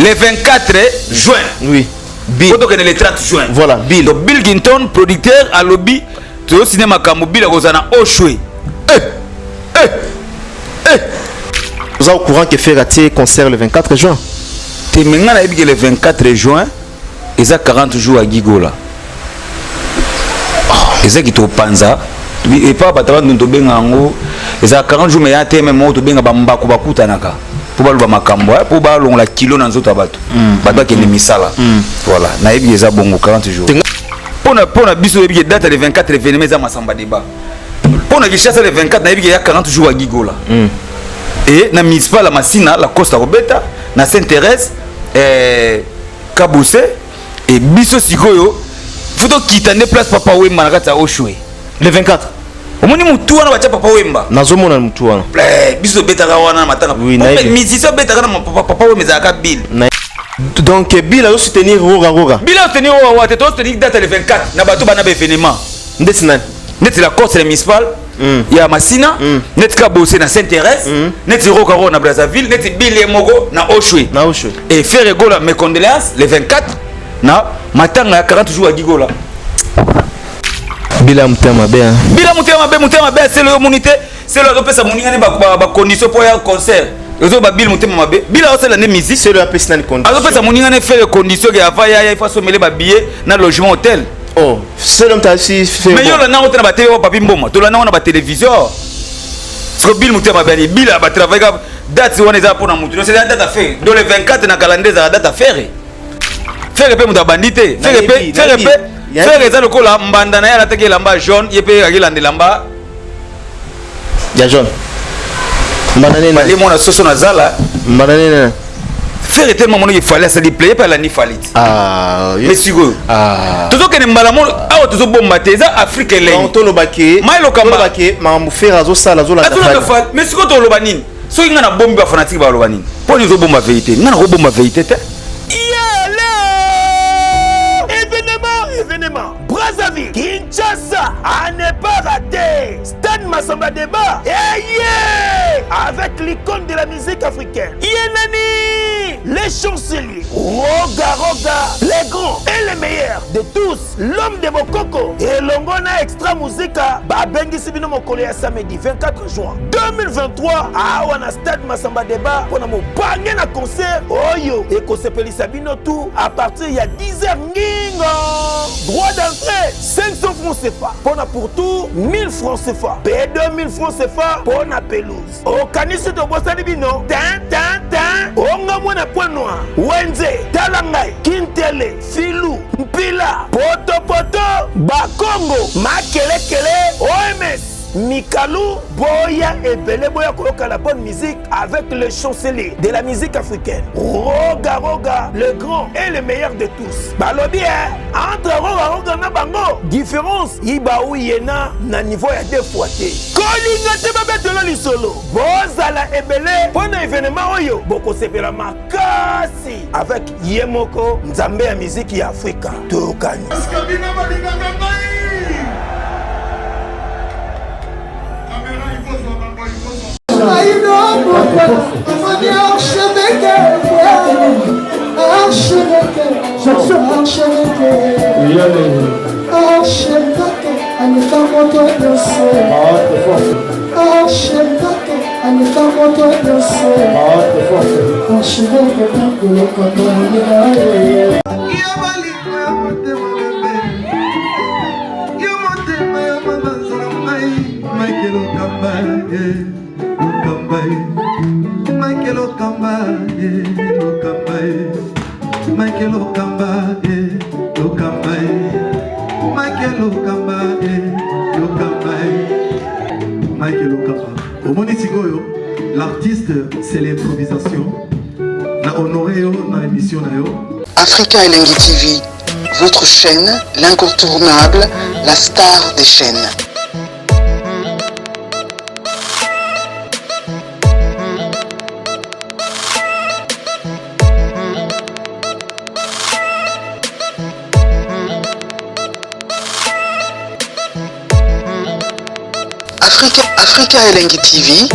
Le 24 juin. Oui. Bill. Tokende le 30 juin. Voilà, Bill. Donc Bill Ginton, producteur, alobi, tozosine makambo Bill akozala na Oshwe. Eh! Eh! Eh! Oza au courant que Ferre atie concert le 24 juin? Te me ngai nayebi ke le 24 juin eza 40 jours ya Gigola. Oh, eza kitopanza epa bato bandundu tobenga yango eza 40 jours mais ya te meme moko tobenga bambako bakutanaka mpo baloba makambo mpo balongola kilo na nzoto ya bato mm. bato bakende mm. misala mm. voilà nayebi eza bongo 40 jours mpona mpona biso oyebi ke date le 24 evenema eza masamba débat mpona kinshasa le 24 nayebi ke ya 40 jours ya gigola mm. e na municipal ya masina la coste akobeta na sainte thérèse eh, kabose e biso sikoyo fo tokita nde place papa wemba na kati ya oshwe le 24 omoni mutu wana batya papa wemba nazomona mutu wana eh, biso tobetaka wana na matanga musicien obetaka na papa wemba ezalaka bill donc bill azosoutenir roga roga bill azosoutenir roga roga te tozosoutenir date le 24 na bato bana baévénement ndeti nani neti la corse la municipale mm. ya masina mm. neti kabose na sainte thérèse mm. neti rokaro na brazzaville neti bill ye moko na oshwe na oshwe et ferre gola mes condoléances le 24 na matanga ya 40 jours ya gigola bila motema mabe hein. Bila motema mabe motema mabe aselo yo moni te selo azopesa moninga ne bacondition mpo ya concert ozo ba bile motema mabe bila azosala nde musique selo apesi nani condition azopesa moninga ne fere condition ke ava yaya ifa asomele babillet na logement hotel oh selo moto asi mais yo olanda yango te na batv wa papi mboma tolanda yango na batelevizio siko bile motema mabe ani bila batravaille ka date wana eza mpona motu nyonso eza date affaire do le 24 na calendrier ezala date affaire Ferre pe moto abandi te. Ferre pe Ferre pe Ferre eza lokola mbanda na ye alataki elamba jaune ye pe akilanda elamba ya jaune. Mbanda nene. Fally mwana soso na zala. Mbanda nene. Ferre tellement monaki Fally asali play ye pe alandi Fally. Ah, mais sikoyo. Ah. Tozokende mbala moko awa tozobomba te eza Afrique elengi. Donc tolobaki Mailo Kamba. Tolobaki makambo Ferre azosala azolanda Fally. Mais sikoyo toloba nini? Soki ngai nabombi ba fanatique baloba nini? Mpo nini ozobomba verite? Ngai nakobomba verite te. Événement, événement. Brazzaville, Kinshasa, à ne pas rater. Stade Massamba Débat. Hey, yeah! Avec l'icône de la musique africaine. Yenani, les chanceliers. Roga Roga, les grands et les meilleurs de tous. L'homme de Bokoko. Elongo na Extra Musica, babengisi bino mokolo ya samedi 24 juin 2023 awa na stade Massamba Débat mpo na mobange na concert oyo ekosepelisa bino tout à partir ya 10h ngingo. Droit d'entrée 500 francs CFA mpo na pourtour 1000 francs CFA pe 2000 francs CFA mpo na pelouse. Okanisi tobosani bino? Tin tin tin onga mwana point noir wenze tala ngai kintele filu mpila potopoto bakongo makelekele oms Mikalu, boya ebele boya koyoka la bonne musique avec le chancelier de la musique africaine Roga Roga, le grand et le meilleur de tous. Balobi eh, entre Roga Roga na bango différence ibaou yena na niveau ya deux fois te. Kolinga te babetelo lisolo. Bozala ebele mpo na événement oyo bokosepela makasi avec ye moko nzambe ya miziki ya Afrika. Toyokani. Omoni sikoyo l'artiste c'est l'improvisation na honoré yo na émission na yo. Africa Elengi TV, votre chaîne, l'incontournable, la star des chaînes. Africa, Africa Elengi TV,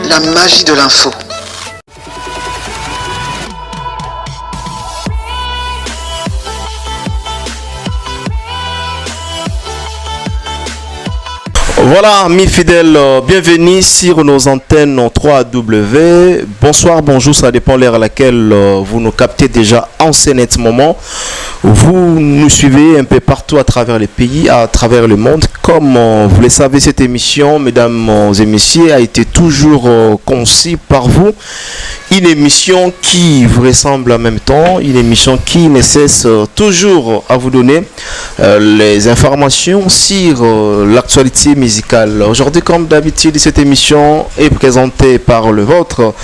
la magie de l'info. Voilà, amis fidèles, bienvenue sur nos antennes en 3W. Bonsoir, bonjour, ça dépend l'heure à laquelle vous nous captez déjà en ce net moment. Vous nous suivez un peu partout à travers les pays, à travers le monde. Comme vous le savez, cette émission, mesdames et messieurs, a été toujours conçue par vous. Une émission qui vous ressemble en même temps, une émission qui ne cesse toujours à vous donner les informations sur l'actualité musicale. Aujourd'hui, comme d'habitude, cette émission est présentée par le vôtre,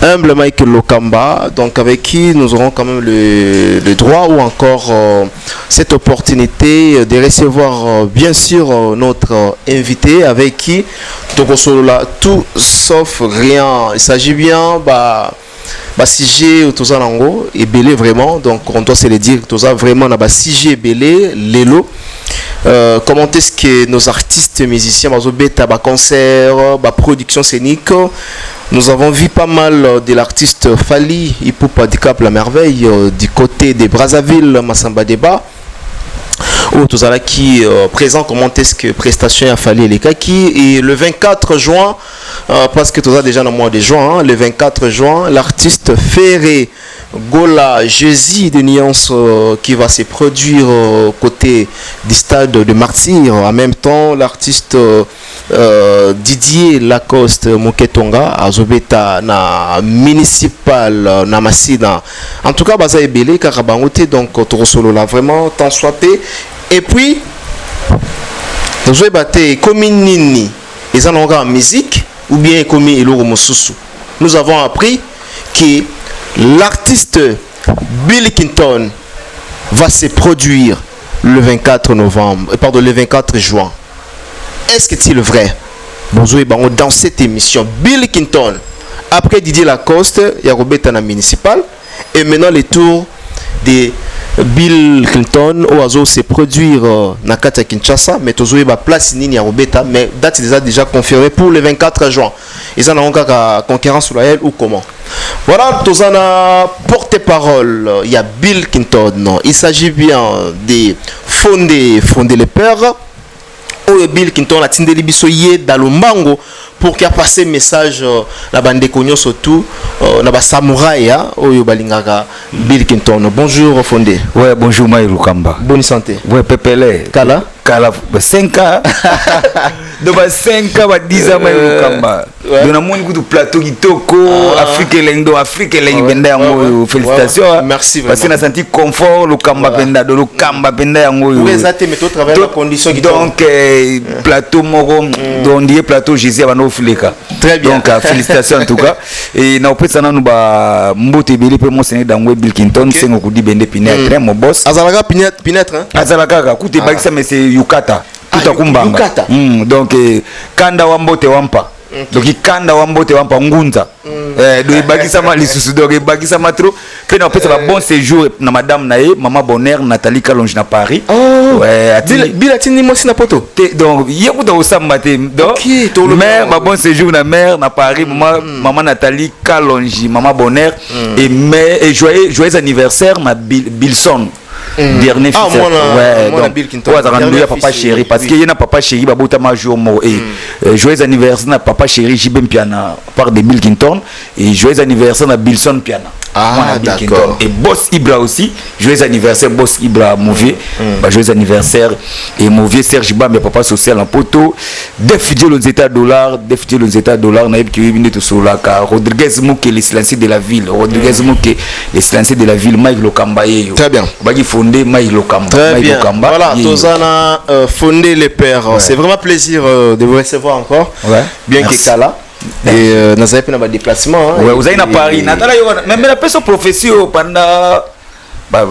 humble Mike Lokamba, donc avec qui nous aurons quand même le droit ou encore cette opportunité de recevoir bien sûr notre invité avec qui là tout sauf rien. Il s'agit bien bah sujet toza nango ebele vraiment, donc on doit se le dire, toza vraiment na ba sujet ebele lelo. Comment est-ce que nos artistes musiciens bazobeta ba concert, ba production scénique? Nous avons vu pas mal de l'artiste Fally Ipupa Dicap la Merveille du côté de Brazzaville, Massamba Débat oyo tozalaki présent. Comment est-ce que prestation ya Fally elekaki? Et le 24 juin, parce que toza déjà dans le mois de juin, hein, le 24 juin, l'artiste Ferré Gola Jésus de Nuance qui va se produire côté du stade de Martyr. En même temps, l'artiste Didier Lacoste Moketonga azobeta na municipal na Masina. En tout cas, baza ebele kaka bango te, donc tokosolola vraiment tant soit peu. Et puis tozoyeba te ekomi nini, eza nango kaka musique ou bien ekomi eloko mosusu. Nous avons appris que l'artiste Bill Clinton va se produire le 24 novembre, pardon, le 24 juin. Est-ce que c'est le vrai? Bonjour, bango dans cette émission Bill Clinton, après Didier Lacoste ya kobeta na municipal, et maintenant le tour de Bill Clinton oyo azo se produire na kati ya Kinshasa, mais tozoyeba place nini ya kobeta, mais date déjà confirmée pour le 24 juin. Eza nango kaka concurrence loyale ou comment? Voilà, toza na porte-parole il y a Bill Clinton. Il s'agit bien de Fondé, Fondé le père, oyo Bill Clinton atindeli biso ye Dalombango pour qu'il passe message na bandeko nyonso tout na basamouraï oyo balingaka Bill Clinton. Bonjour Fondé. Ouais, bonjour Mike Lokamba. Bonne santé? Ouais, pepele. Kala. Kala 5 ans. Donc ba 5 ans, ba 10 ans, Mike Lokamba. Donc namoni kutu plateau kitoko, Afrique elengi, donc Afrique elengi penda yango oyo. Félicitations, hein. Merci Parce que vraiment. na senti confort Lokamba penda, do Lokamba penda yango oyo. Pour eza te, mais totravaille na condition kitoko. Donc plateau moko, donc on dirait plateau Jésus abanda ofuleka. Très bien. Donc félicitations en tout cas. Et na opesa nanu ba mbote ebele mpe mosene dango Bill Clinton sengo kudi bende pine train mo boss. Azalaka pinetre, hein? Azala kaka kuta ebakisa mese yukata kuta kumbanga. Yukata. Donc kanda wa mbote wampa, donc kanda wa mbote wampa ngunza. Donc ebakisama lisusu, donc ebakisama trop mpe na opesa ba bon séjour na madame na ye, mama Bonheur Nathalie Kalonge na Paris. Oh. Ouais, Bill, Bill atindi mwasi na poto. Te, donc ye kuta kosamba te, donc Ok, tolobi mère yango. Ba bon séjour na mère na Paris, mama Nathalie Kalonji, mama Bonheur, et mais et joyeux anniversaire na Bill, Bilson, dernier Ah, fils. Ouais, mwana donc Bill Clinton. oyo azalaka Dernier ndoya papa fils, chéri, parce que ye na papa chéri babotama jour moko. Et joyeux anniversaire na papa chéri JB Mpiana par de Bill Clinton, et joyeux anniversaire na Bilson Mpiana. Ah, Mwana Bill d'accord. Clinton. Et boss Ibra aussi, joyeux anniversaire boss Ibra Mouvier, bah, joyeux anniversaire. Et Mouvier Serge Bambe, papa social en poteau, Def Dieu dollar, Def Dieu dollar, nayebi ki oyebi nde tosololaka. Rodriguez Moke, les silencieux de la ville, Rodriguez Moke, les silencieux de la ville, Mike Lokamba yeyo. Très bien. Baki fondé Mike Lokamba. Très Mike bien. Lokamba Voilà, yeyo. tozana Fondé le père. C'est vraiment plaisir de vous recevoir encore. Bien Merci. que Kala. Et nazali mpe na badéplacement, hein. Ouais, Et ozali na Paris, natala yo wana, mais napesa prophétie oyo pendant ba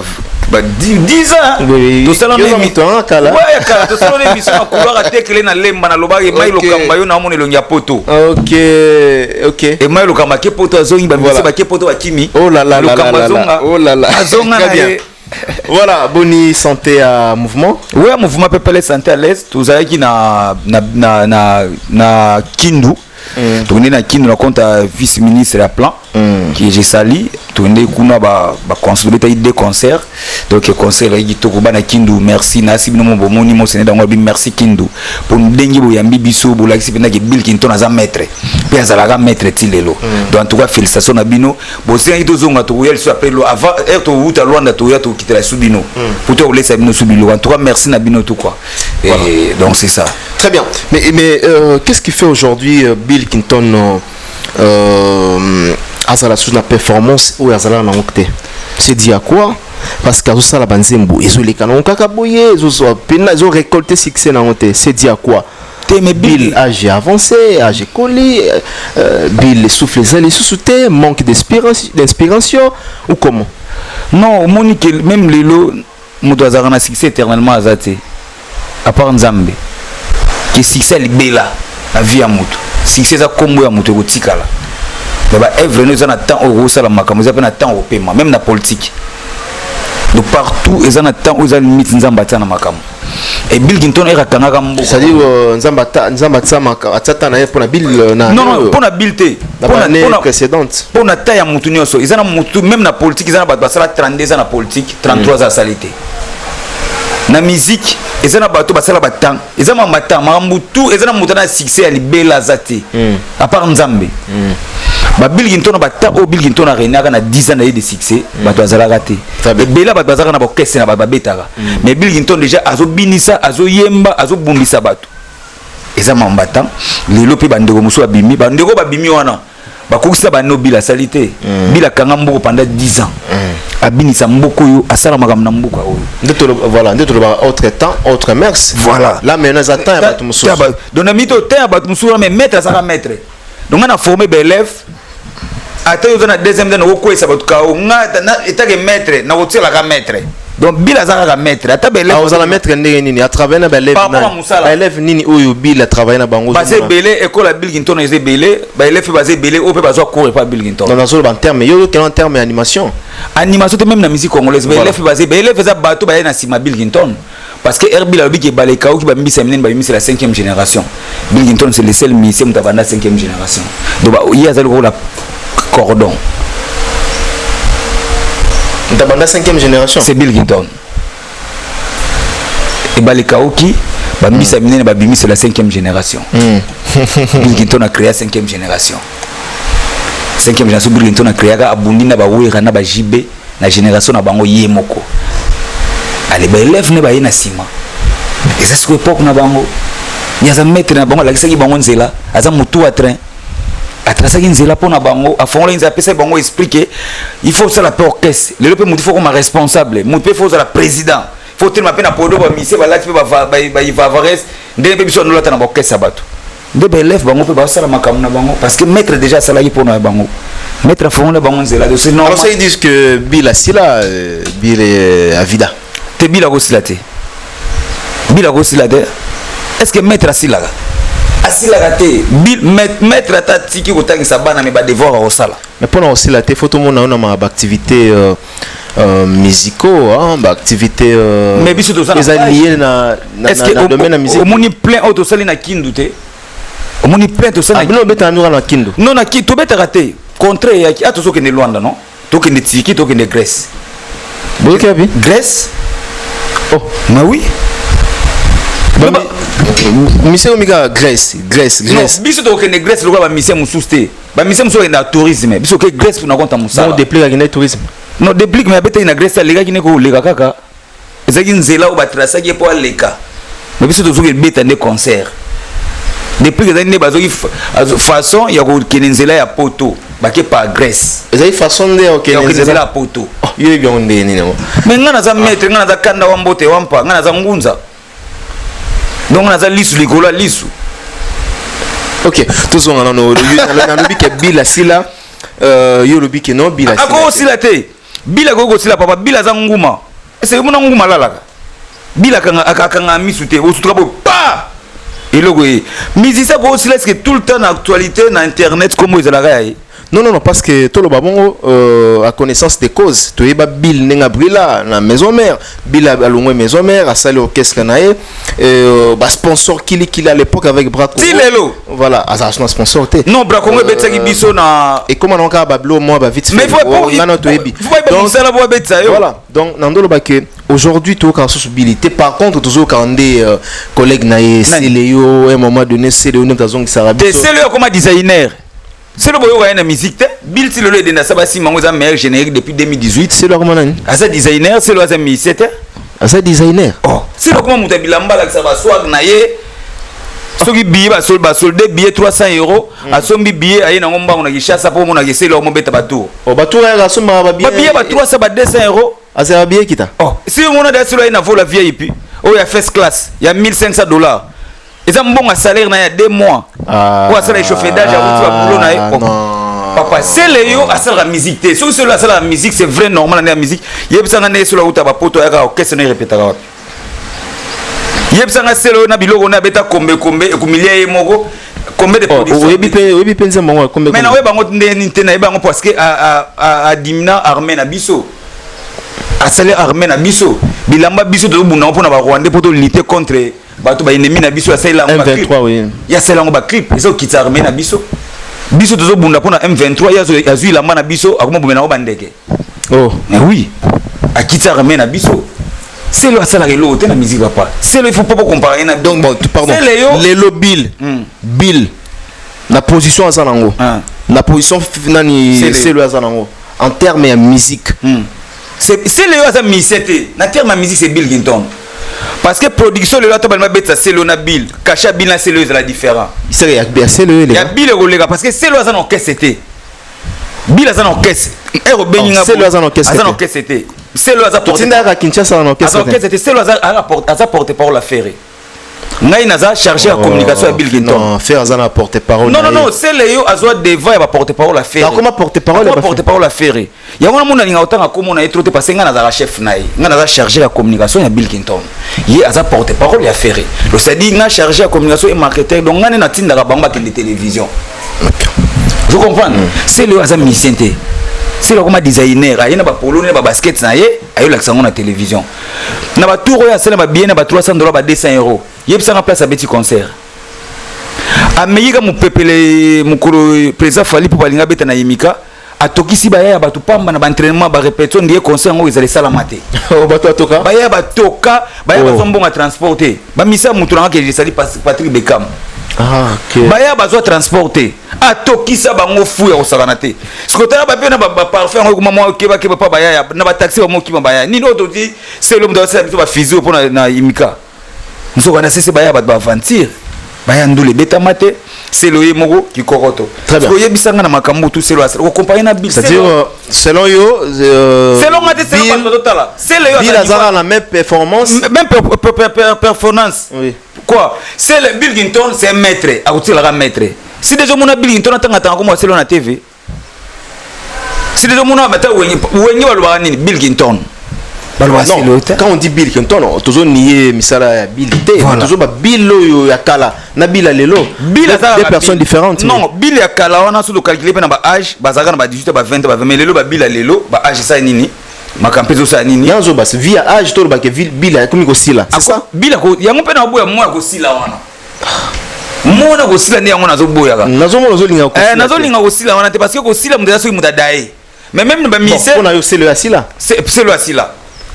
10 ans. Tosala Yo oza moto ya kala. Ouais, kala tosala na émission na couloir atekele na Lemba, nalobaki mai Lokamba yo naomona elongi ya poto. E Mai Lokamba ke poto azongi bamisi bake poto bakimi. Oh là là là là Lokamba là là. azonga. Oh là là. Azonga Très na bien. ye. Voilà, bonne santé à mouvement. Ouais, mouvement pepele, santé à l'aise. Tozalaki na Kindu. Tokende na Kindu na compte ya vice ministre ya plan qui je sali. Tokende kuna ba concert, tobetaki deux concerts. Donc concert ezalaki kitoko. Bana Kindu, merci. Nasi bino mo bomoni mosene dango abi merci Kindu mpo ndenge boyambi biso, bolakisi mpenzaki Bill Clinton aza maître mpe azalaka maître ti lelo. Donc en tout cas, félicitation na bino. Bosengaki tozonga, tokoya lisusu après avant heure towuta Lwanda, toya tokitela lisusu bino po tokolesa bino su biloko. En tout cas, merci na bino tout quoi. Voilà. Et donc c'est ça. Très bien. Mais qu'est-ce qui fait aujourd'hui Bill Clinton azala sous la performance oyo azala nango te? C'est dû à quoi? Parce que azosala banzembo, ezoleka nango kaka boye, ezozwa pena, ezorécolter succès nango te. C'est dû à quoi? Te, mais Bill, âge avancé, âge ekoli, Bill souffle eza lisusu te, manque d'inspiration ou comment? Non, omoni ke même lelo moto azalaka na succès éternellement aza te, à part Nzambe. Ke succès libela na vie ya moto, succès eza nkombo ya moto ekotikala, mais baœuvre no eza na temps oyo okosala makambo, eza mpe na temps okopema. Même na politique, donc partout eza na temps oyo eza limite. Nzambe atia na makambo e Bill Clinton ere akangaka mboka. C'est-à-dire Nzambe Nzambe atia ta na ye mpona Bill na Non, non, mpona Bill te. Na précédente. Mpona ta ya motu nyonso eza na motu. Même na politique, eza na bato basala 32 eza na politique, 33 aza asali te. Na musique, eza na bato basala batemps, eza mama temps, makambo tu eza na moto na succès ya libela aza te, à part Nzambe. Ba Bill Clinton na batemps oyo Bill Clinton arégnaka na 10 ans na ye de succès, bato azalaka te ebele. Bato bazalaka na baorchestre na bato babetaka, mais Bill Clinton déjà azobinisa, azoyemba, azobundisa bato. Eza mamba temps. Lelo mpe bandeko mosusu babimi, bandeko babimi wana bakokisa bano. Bill asali te. Bill akanga mboka pendant 10 ans, abinisa mboka oyo, asala makambo na mboka oyo. Voilà, nde tolobaka autre temps, autre mœurs. Voilà. Là maintenant eza temps ya bato mosusu. Donc na mito temps ya bato mosusu wana, mais maître azalaka maître. Donc nga na formé baélève, ata yo oza na deuxième dan, okokweyisa bato kao. Nga etake maître, nakotielaka maître. Donc Bill aza kaka maître ata baélève. Ozala maître ndenge nini? Atravaille na baélève? Baélève nini oyo Bill atravaille na bango? Baza ebele. École ya Bill Clinton eza ebele, baélève mpe baza ebele oyo mpe bazwa cours epa Bill Clinton. Non, nazoloba en terme, yo okenda en terme ya animation. Animation te, même na musique congolaise, baélève mpe baza. Baélève eza bato baye na nsima Bill Clinton, parce que Bill alobi ke baleka oki bamibisa minene, babimisa la cinquième génération. Bill Clinton, c'est le seul musicien moto abanda cinquième génération. Donc ye aza lokola cordon. Moto abanda cinquième génération? C'est Bill Clinton. Ebaleka oki bamibisa minene, babimisa la cinquième génération. Bill Clinton a créé cinquième génération. Cinquième génération, Bill Clinton a créaka, abundi na bawera na baJB na génération na bango ye moko. Ale, baélève ne baye na nsima, eza sikoyo époque na bango. Ye aza maître na bango, alakisaki bango nzela, aza motu ya train, atrasaki nzela mpo na bango, afongolaki nzela, apesaki bango esprit ke il faut osala mpe orchestre. Lelo mpe motu faut koma responsable, motu mpe faut ozala président, faut telema mpe na podo. Bamusiciens balati mpe baivavares ndenge mpe biso andolata na baorchestre ya bato. Nde baélève bango mpe basala makambo na bango, parce que maître déjà asalaki mpo na bango, maître afongoli bango nzela. Alors ça, ils disent que Bill asila, Bill est avida. Te, Bill akosila te, Bill akosila te. Est ce que maître asilaka? Asilaka te. Maître ata atiki kotangisa bana, me badevoir akosala. Mais mpona kosila te, faut tomona yo na baactivité musicaux, hein, baactivité mais biso toza eza lié na domaine ya musique. Omoni plein oyo tosali na Kindu te? Omoni plein tosali? Bino obetaka mika na Kindu? Non, na tobetaka te. Contraire eyaki a tozokende Lwanda, non, tokende Turquie, tokende Grèce. Boyoki wapi? Grèce. Oh. Mais oui. Mission mika Grèce, Grèce, Grèce? Biso tokokende Grèce lokola bamusiciens mosusu te. Bamusiciens mosusu bakende na tourisme, biso oke Grèce mpona konta mosala. Bon, Déplique akende tourisme? Non, Déplique, mais abetaki na Grèce, alekaki ne koleka kaka, ezalaki nzela oyo batrasaki ye mpo aleka. Mais biso tozoki ebeta nde concert. Déplique ezali nde bazoki façon ya kokende nzela ya poto, bake par Grèce. Ezali façon nde ya kokende nzela ya poto. Yo yebi yango ndenge nini yango? Mais ngai naza maître, ngai naza kanda wa mbote wa mpa, ngai naza ngunza, donc naza lisu likolo ya lisu. Ok, tozonga nano. Nalobi ke Bill asila, yo olobi ke non, Bill asila. Akokosila te. Bill akoki kosila, papa? Bill aza nguma. Ese omona nguma alalaka? Bill akanga misu te, osutuka boye pa eloko ye. Musicien akokosila? Est-ce tout le temps na actualité na internet kombo ezalaka ya ye? Non, non, non, parce que toloba bongo, à connaissance des causes, toyeba Bill ndenge abrila na Maison Mère. Bill alongwe Maison Mère, asali orchestre na ye, ba sponsor kili kili à l'époque avec Braco. Ti lelo. Voilà, azala na sponsor te. Non, Bracongo ebetaki biso na Et comment on a bablo moi ba vite fait. Mais faut ngana toyebi. Faut pas mosala po babetisa yo. Voilà. Donc nandolo ba que aujourd'hui toyoka susu Bill te. Par contre tozoyoka nde collègue na ye Celeo, à un moment donné Celeo nde azongisaka Te biso. Celeo akoma designer. Celeo boyoka ye na musique te. Bill ti lelo edenda sa basima yango eza meilleur générique depuis 2018. Celeo akoma nani? Aza designer, Celeo aza musicien te. Aza designer. Oh, Celeo akoma moto ya bilamba, alakisa baswag na ye. Soki billet basolde billet 300 €, asombi billet, aye nango mbango na Kinshasa mpo omonaka Celeo omobeta batour. Oh, batour ayaka asombaka babillet. Babillet ba 300, ba 200 €. Azala billet kita. Oh, si omona da Celeo aye na vol ya VIP oyo ya first class ya 1500 $, eza mbongo ya salaire na ya 2 mois oyo asala échafaudage, awuti babulo na ye. Oh. Non. Papa, Celeo asalaka musique te. Soki Celeo asalaka musique, c'est vrai, normal na nde ya musique. Yebisanga ndenge Celeo auta bapoto, ayaka orchestre no erepetaka wapi? Yebisanga, Celeo na biloko na abeta kombe kombe ekumilia ye moko kombe de Oh, production. Oyebi mpe nzembo yango ya kombe? Mais naoyeba yango nde nini te? Nayeba yango parce que adimina armée na biso, asali armée na biso bilamba. Biso tozobunda yango mpona barwandais, mpo tolutter contre bato baennemi na biso. Asali yango baclip. M23, oui. Ye asali yango baclip, eza kokitisa armée na biso. Biso tozobunda mpona M23, ye azwi elamba na biso, akoma bomela yango bandeke. Oh. Mais oui, akiti armée na biso. Celeo asalaka eloko te na musique, papa. Celeo, il faut pas comparer na Donc bon, pardon. Celeo Lelo Bill, Bill na position aza nango, na position nani? Celeo. Celeo aza nango en terme ya musique. Celeo aza musicien te. Na terme ya musique, c'est Bill Clinton, parce que production lelo, ata balingi babetisa Celeo na Bill, cachet ya Bill na Celeo ezala différent. Seke ya Celeo Ya eleka. Bill ekoleka, parce que Celeo aza na orchestre te. Bill aza na orchestre ere obengi Oh, nga. Celeo aza na orchestre Aza na te. orchestre te. Celeo aza Totindaka Kinshasa na aza orchestre te. orchestre te. Celeo aza porte parole affaire. Ngai naza chargé ya communication ya Bill Clinton. Non, Ferre aza na porte parole. Non, non, non, Celeo azwa devant ya baporte parole affaire. Akoma porte-parole ya Porte parole affaire. Yango namona alinga otanga komona ye trop te, parce que ngai nazala chef na ye. Ngai naza chargé ya communication ya Bill Clinton, ye aza porte parole ya Ferre. Donc c'est-à-dire nga chargé ya communication et marketing, donc ngai nde natindaka bango bakende télévision. Je comprends. Celeo aza musicien te. Celeo akoma designer, aye na bapolo na babasket na ye, ayolakisa yango na télévision na batour oyo asala babillet na ba 300 $, ba 200 €. Yebisanga place abeti concert. Ameyika mopepele mokolo président Fally mpo balinga abeta na Yemika, atokisi baya ya bato pamba na baentraînement, barépétition. Ndie concert yango ezala esalama te. Oh, bato atoka. Baya batoka, baya Oh. bazwa mbongo ya transport te. Bamisa moto nanga ke esali Patrick Bekam. Ah, ok. Baya bazwa transport te, atokisa bango fu ya kosakana te. Sikoyo tala bape na baparfum yango ekoma mwa kebakeba mpa bayaya na bataxi bamokima baya nini oyo toti. Celeo moto asala biso bafusil mpo na Imika, nzoka na sese baya bato baaventure, baya ndula ebetama te. Celeo ye moko kikoroto. Très bien. Oyebisanga na makambo tu Celeo asala okomparer na Bill. C'est-à-dire, selon yo, Selon nga te, selon Bill- bato bazotala Celeo. Bill azalaka na même performance. Même performance. Oui. Quoi, c'est le Bill Clinton, c'est un maître, akotikelaka maître. Si déjà mona Bill Clinton atanga komona Celeo na TV, si déjà mona bata Wenge, Wenge balobaka nini? Bill Clinton balobaka Non, Celeo te. quand on dit Bill Clinton, tozo nier misala ya Bill te. Voilà. Tozo ba Bill oyo ya kala na Bill ya lelo. Bill azalaka Deux personnes Bill. différentes. Non, Bill ya kala wana, so tocalculer mpe na baage, bazalaka na ba 18, ba 20, ba 20. Mais lelo baBill ya lelo, baage esala nini? Makambo ezosala nini? Yanzo basi via âge to ba ke Bill akomi kosila. C'est ça? Bill yango mpe na boya mwa ya kosila wana, mona kosila nde yango nazoboyaka. Nazomona ozolinga kosila. Eh, nazolinga kosila wana te, parce que kosila moto aza soki moto adaye, mais même na Bon, bamusicien. mpona yo Celeo asila. Celeo asila.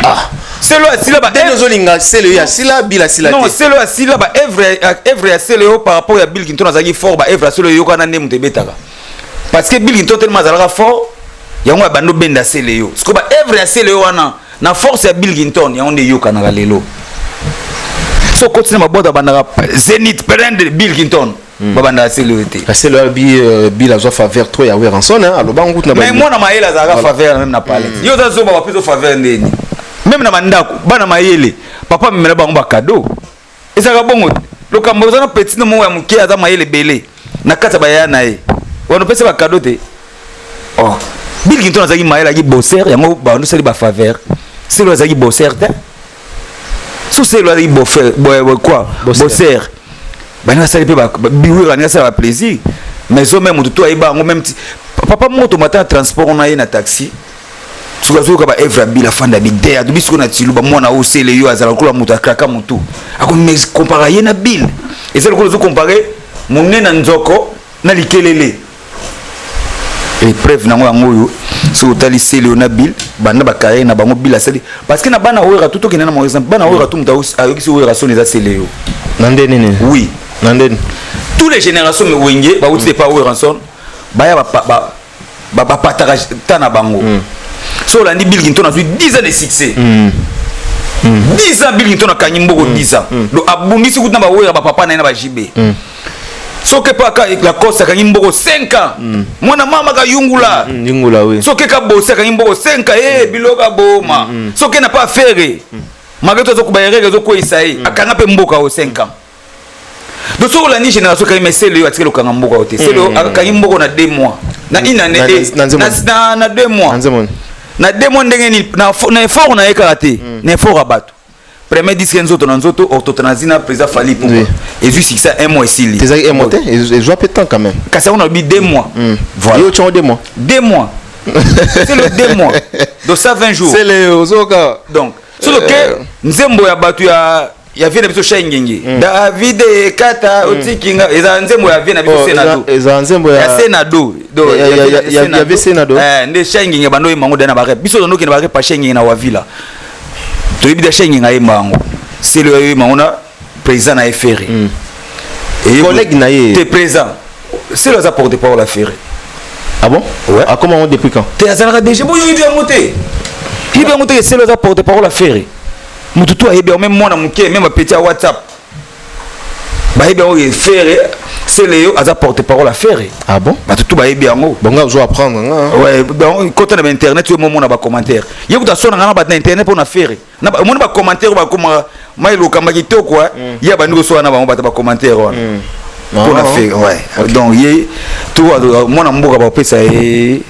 Ah. Celeo asila ba Ndenge ozolinga Celeo ya asila, Bill asila Non, te. Celeo asila. Ba œuvre ya Celeo par rapport ya Bill Clinton azalaki fort. Ba œuvre ya Celeo eyokana nde moto ebetaka, parce que Bill Clinton tellement azalaka fort, yango ya bando benda Celeo. Siko ba œuvre ya Celeo wana na force ya Bill Clinton, yango nde eyokanaka lelo. So okoti na baboîte, babandaka Zénith prendre Bill Clinton, babandaka Celeo te. Kasi lelo abi Bill azwa faveur trop ya Werrason, hein, aloba ngutu na Mais mwana mayele azalaka faveur même na palette. Yo oza zoba, bapesa faveur ndeni? Même na bandako, bana mayele, papa amemela bango bacadeau. Ezalaka bongo te. Lokambo oza na petit no moko ya moke, aza mayele ebele na kati ya bayaya na ye wana, opesa bacadeau te. Oh, Bill Clinton azalaki mayele, azalaki bosseur, yango bando osali bafaveur. Celeo azalaki bosseur te. So Celeo azalaki bofer quoi? Bosseur. Bosseur, baninga asali mpe biwira, baninga asala baplaisir. Mais zo même moto to ayeba yango même. Papa moko tomata na transport na ye na taxi, soki azoyoka baœuvre ya Bill, afanda bide, atobi sikoyo na tilu bamwana oyo osele yo azala lokola moto akraka motu, akocomparer ye na Bill. Eza lokola ozocomparer monene na nzoko na likelele. Épreuve nango yango oyo. Soki otali Celeo na Bill, banda bacarrière na bango, Bill asali, parce que na bana Wera tu, tokende na mo exemple, bana Wera tu, moto ayokisi Wera soni eza Celeo. Na nde nini? Oui. Na ndeni? Tous les générations me Wenge bauti te pa Werrason, baya bapataka ta na bango. So olandi Bill Clinton, azwi 10 ans de succès, 10 ans. Bill Clinton akangi mboko 10 ans, donc abundisi kutu na bawera, bapapa na ye na bajibe. Soki mpe aka Lacoste akangi mboko 5 ans, mwana mama kayungula. Yungula, oui. Soki kabosi akangi mboko 5 ans, e biloko aboma. Soki na pa Ferre, malgré to azokuba erreur, ezokweyisa ye, akanga mpe mboka oyo 5 ans. Donc soki olandi génération ekangi, mais Celeo oyo atikali okanga mboka oyo te. Celeo oyo akangi mboka na 2 mois, na une année, na 2 mois, na 2 mois. Ndenge nini? Na effort na ye kaka te, na effort ya bato. Premier disque, Nzoto na Nzoto, orthothanasie na président Fally Ipupa, ezwi succès, un mois esili. Tezalaki un mois te, ezwa mpe temps quand même. Kasi yango nalobi 2 mois, voilà. Yo tiango 2 mois? 2 mois, c'est le 2 mois, donc 120 jours. C'est le ozoka. Donc soki oke nzembo ya bato ya vie na biso, Shai Ngenge, David Ekata, otikinga, eza nzembo ya vie na biso Senado. Eza nzembo ya Senado. Ya vie Senado. Nde Shai Ngenge bando oyemba yango da na barep. Biso tondokende barep ya Shai Ngenge na Wavila, toyebi da Shai Ngenge ayemba yango. Celeo ayemba yango na président na ye Ferre. Collègue na ye. Te, président Celeo aza porte parole ya Ferre. Ah bon? Ouais. Akoma yango depuis quand? Te, azalaka déjà. Boyo yebi yango te, yebi yango te. Celeo aza porte parole ya Ferre. Motu to ayebi yango, même mwana moke, même bapeti ya WhatsApp bayebi yango. Ferre, Celeo aza porte parole ya Ferre. Ah bon? Bato tu bayebi yango. Bongo ozo apprendre nga. Ouais, kota na bainternet oyo momona bacommentaire. Ye kuta so na nga na bato na internet mpo na Ferre, omoni bacommentaire oyo bakoma mailokamba kitoko, ye abandi kosola na bango bato bacommentaire wana mpo na Ferre. Ouais, donc ye to mwana mboka bapesa ye.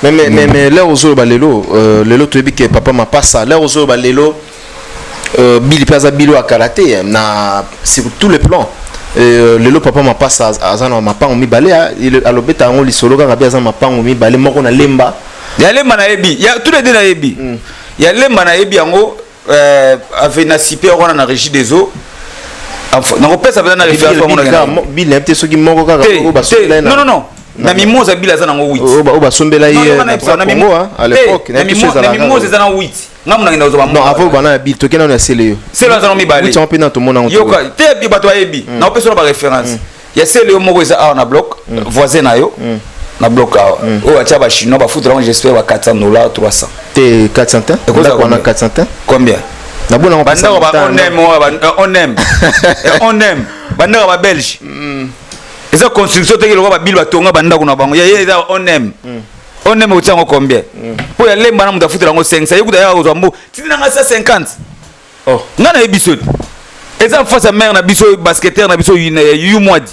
Mais l'heure ozoyoba lelo, lelo toyebi ke papa Mapasa, l'heure ozoyoba lelo, Bill mpe aza bilo akala te na sur tous les plans. Lelo papa Mapasa aza na mapango mibale. Alobeta yango lisolo kaka bi aza na mapango mibale, moko na Lemba. Ya Lemba nayebi, ya tous les deux nayebi. Ya Lemba nayebi yango, ave na super wana na Régie des Eaux, nakopesa mpenza na référence. Bill nayebi te soki moko kaka. Non, non, non, na Mimosa Bill aza nango 8. Oyo basombela ye na à l'époque. Na Mimosa eza na 8. Nga mona ngenda kozwa. Non, avant bana ya Bill, tokenda na Celeo. Celeo aza na mibale. Huit mpe na tomona yango. Yoka te, bato bayebi. Nakopesa na baréférence ya Celeo. Moko eza awa na bloc voisin na yo, na bloc awa oyo atia bachinois, bafutela yango, j'espère ba 400 dollars, 300. Te, 400 te, ndako wana 400 te. Combien? Nabona yango. Bandako ba onem, onem, onem, bandako ba belge eza construction teki lokola babili batonga bandako na bango. Ya ye eza onem, onem. Otia yango combien? Mpo ya Lemba na moto afutela yango 500. Ye kuta yaka kozwa mbo tindi nanga 150. Nga nayebi biso te, eza face ya mare na biso, basketteur na biso Yumwadi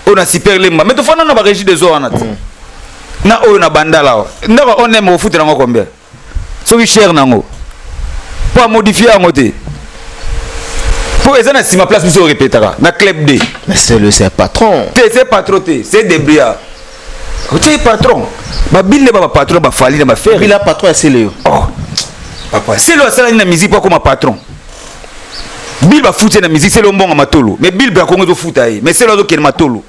oyo na super Lemba. Mais tofanda na barégie des eaux wana te, na oyo na Bandala awa. Ndako onem ofutela yango combien? Soki cher nango mpo amodifier yango te, mpo eza na nsima place biso orepetaka na Club D. Mais c'est patron. Te, c'est patron te, c'est débrouillard. Otie patron, babili nde ba bapatron, bafali na baFerre. Bila patron ya Celeo. Oh papa, Celeo asalani na musique mpo akoma patron. Bill bafuti ye na musique, Celeo mbongo matolo. Mais Bill mpe akongo ezofuta ye, mais Celeo azokende matolo.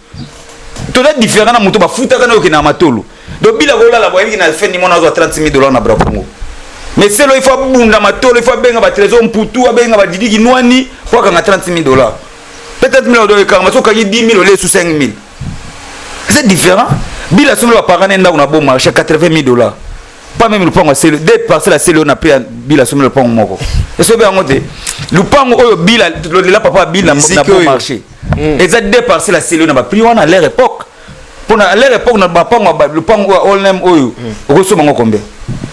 Toza différent na moto bafutaka na okende na matolo. Donc Bill akolala boyebiki na fin du mois azwa 30 000 dollars na Bracongo, mais Celeo il faut abunda matolo, il faut abenga batrésor Mputu, abenga badidiki nwani mpo akanga 30 000 dollars. Mpe 30 000 dollars ekanga, soki okangi 10 000, ole su 5 000. C'est différent. Bill asombi baparent ne ndako na Bon Marché 80 000 dollars, pas même lupango ya Celeo. Deux parcelles ya Celeo na prix ya Bill asombi lupango moko, esobi yango te. Lupango oyo Bill lela papa Bill na Bon Marché eza deux parcelles ya Celeo na baprix wana à leur époque. Mpona à leur époque na bapango, lupango oyo olnem oyo okosomba yango combien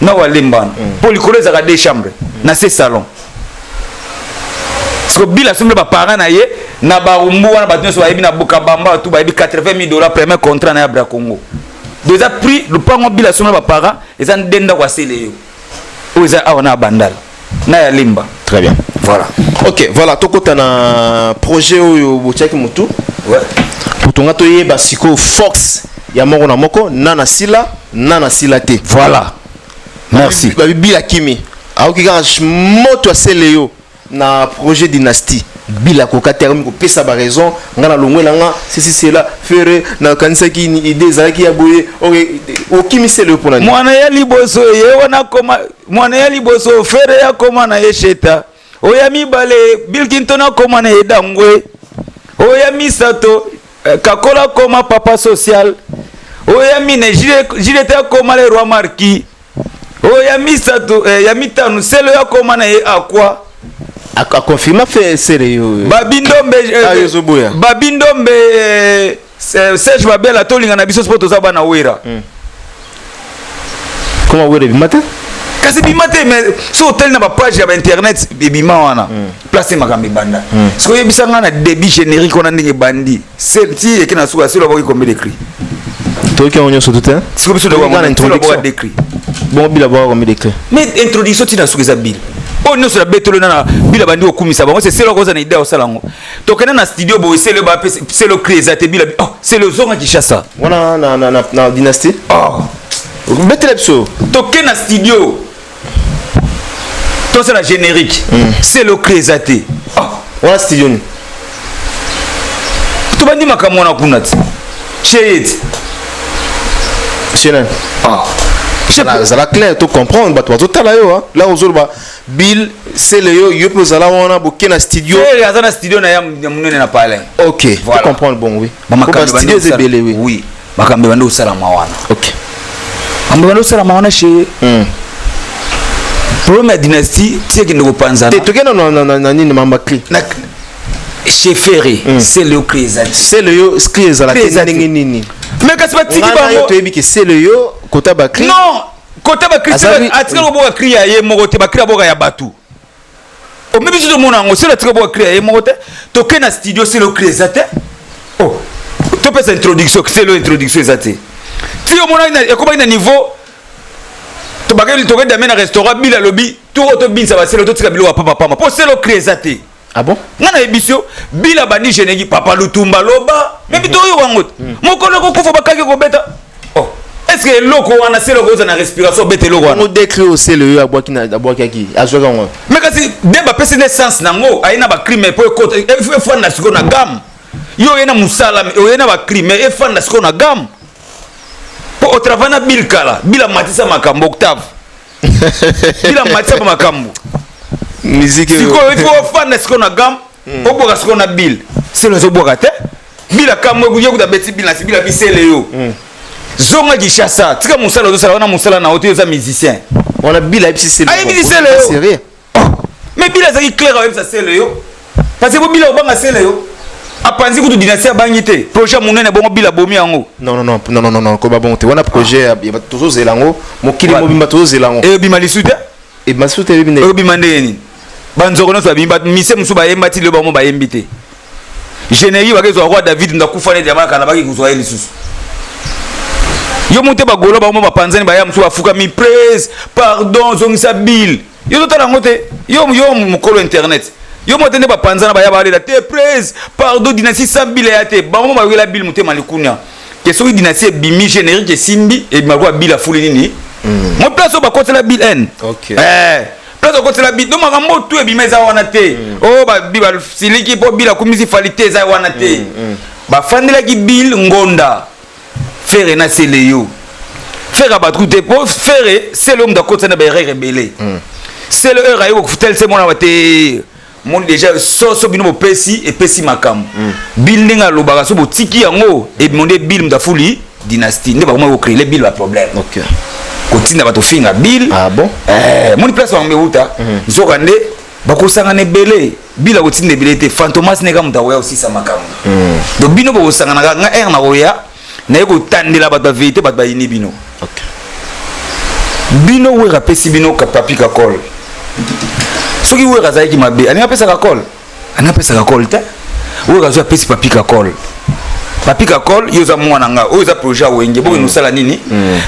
na walemba wana? Mpo likolo ezalaka deux chambres na se salon. Siko Bill asombi baparent na ye na Barumbu wana, bato nyonso bayebi na Bokabamba, bato bayebi 80 000 dollars, premier contrat na ye ya Bracongo. Donc eza prix lupango Bill asombi na baparent, eza nde ndako asele yo oyo eza awa na Bandala na ya Lemba. Très bien. Voilà. Ok, voilà, tokota na projet oyo botiaki motu. Ouais. Po tonga toyeba sikoyo force Ya moko na moko, na sila, na sila te. Voilà, merci. Babi Bila kimi. Aoki kaka moto asele yo na projet dynastie. Bila koka terme ko pesa ba raison, nga na longwe nga ceci cela Ferre na kanisaki ni idée ezalaki ya boye. OK, okimi sele yo pona nini? Mwana ya liboso ye wana koma, mwana ya liboso Ferre ya koma na ye sheta. Oya mibale Bill Clinton akoma na ye dangwe. Oya misato Kakola koma papa social. Oya mine Gilete akoma le roi marquis. Oya misato ya mitano Selo ya koma na ye akwa. A confirma fait sele yo. Babi Ndombe, Ah, yo zoboya. Babi Ndombe, Serge Babela tolinga na biso sport toza bana wera. Comment wera bima te? Kasi bima te, mais so otali na ba page ya ba internet ebima wana. Place makambo ebanda. Siko oyebisa nga na début générique wana ndenge ebandi. C'est ti eke na suka selo aboki combien de cris? Toyoki yango nyonso tout, hein? Siko biso Toyoki toyoki na selo introduction. aboka des cris. Bon, Bila aboka combien de cris? Mais introduction ti na suka eza Bila. Oyo nyonso na betolo na Bila bandi kokumisa bango, c'est selo akoza na idée osala yango. Tokende na studio boye selo ba pesa selo cri eza te Bila. Oh, selo zonga Kinshasa. Wana na dynastie? Oh. Betela biso. Tokende na studio. Tosala générique. Selo cri eza te. Oh. Wana studio ni. Tobandi makambo wana kuna ti. Chez ye ti. Chez nani? Ah. Zala clair to comprendre bato bazotala yo, hein. Là ozoloba Bill sele yo yo mpe ozala wana boke na studio. Ferre aza na studio na ya monene na palais. OK, Voilà. to comprendre bon oui. Ba makambo Ba studio ebandi ebele oui. Oui. Makambo ebandi kosalama wana. OK. Makambo ebandi kosalama wana chez Problème ya dynastie ti ekende kopanzana. Te tokende na nini mamba cri. Na chez Ferre, c'est le cri ezali. Sele yo cri ezala Cri te ezali. ndenge nini? Mais kasi batiki Nga na yo bango. toyebi ke sele yo kota ba cri. Non, kota ba cri atikala koboka cri ya ye moko te, ba cri aboka ya bato. Omebi biso tomona yango, sele atika koboka cri ya ye moko te. Toke na studio sele cri eza te. Oh, topesa introduction, sele introduction eza te. Ti omona ekomaki na niveau tobakeli tokende dame na restaurant Bila lobi to oyo tobinisa basele totika biloko ya pamba pamba po sele cri eza te. Ah bon? Nga na yebi biso Bila bandi générique papa Lutumba loba mais bito oyo wango mokolo kokufa bakaki kobeta. Oh, est-ce que eloko wana sele okoza na respiration obeta eloko wana? Ngo décrit au sele yo abwaki na abwaki aki azwaka ngo. Mais kasi nde bapesi nde sens nango aye na ba crime po ekota efanda sikoyo na gamme. Yo oye na mosala oye na ba crime efanda sikoyo na gamme. Po o travaille na Bill Kala, Bill amatisa makambo octave. Bill amatisa ba makambo. Musique sikoyo il faut ofanda sikoyo na gamme, obwaka sikoyo na Bill. Sele ozobwaka te. Bill akamwe ye kuta beti Bill na si Bill abisele yo. Zonga Kinshasa, tika mosala ozosala wana mosala na yo te, oza musicien. Wana Bill ayebisi sele. Ayebisi sele yo. Sérieux? Oh. Mais Bill azalaki clair ayebisa sele yo. Parce que Bill obanga sele yo. Apanzi kutu dynastie abangi te. Projet monene bongo Bill abomi yango. Non non non non non non non ko ba bon te. Wana projet ya tozozela yango, mokili mobimba tozozela yango. E bima lisu te? E bima lisu te ebi nde. E bima nde nini? Banzoko nyonso babimi, ba mise mosusu bayemba ti lelo bango bayembi te. Générique bakezwa roi David ndakufa neti ya makana baki kozwa ye lisusu. Yo mote bagolo bango bapanzani baya mosusu bafukami praise pardon zongisa Bill. Yo totala yango te. Yo yo mokolo internet. Yo mote nde bapanzana baya balela te praise pardon dynastie sans Bill ya te. Bango bayokela Bill motema likunya. Ke soki dynastie ebimi générique esimbi ebima kwa Bill afuli nini? Mo place oyo bakotela Bill N. OK. Place okotela Bill donc makambo tout ebima eza wana te. Oh ba bi ba siliki po Bill akumisi Fally te eza wana te. Bafandelaki Bill Ngonda. Ferre na sele yo. Ferre abatku te po Ferre sele yo mutu akotisa na ba erreur ebele. Sele heure aye kofutel se mona te. Moni déjà soso bino bopesi epesi makambo. Bill ndenge alobaka so botiki yango ebima nde Bill mutu afuli dynastie nde bakoma ko créer Bill ba problème. OK. Kotinda bato finga Bill. Ah bon? Moni place bango euta. Nzoka nde bakosangana ebele. Bill akotinda ebele te. Fantomas neka mutu akoya kosisa makambo. Donc bino bokosangana nga heure na koya naye kotandela bato ba vérité bato bayini bino. OK. Bino Wera apesi bino papi kakol. Soki Wera azalaki mabe, alingi apesa kakol? Alingi apesa kakol te. Wera azwi apesi papi kakol. Papi kakol, yo oza mwana nga, oyo eza projet ya Wenge, bokende kosala nini?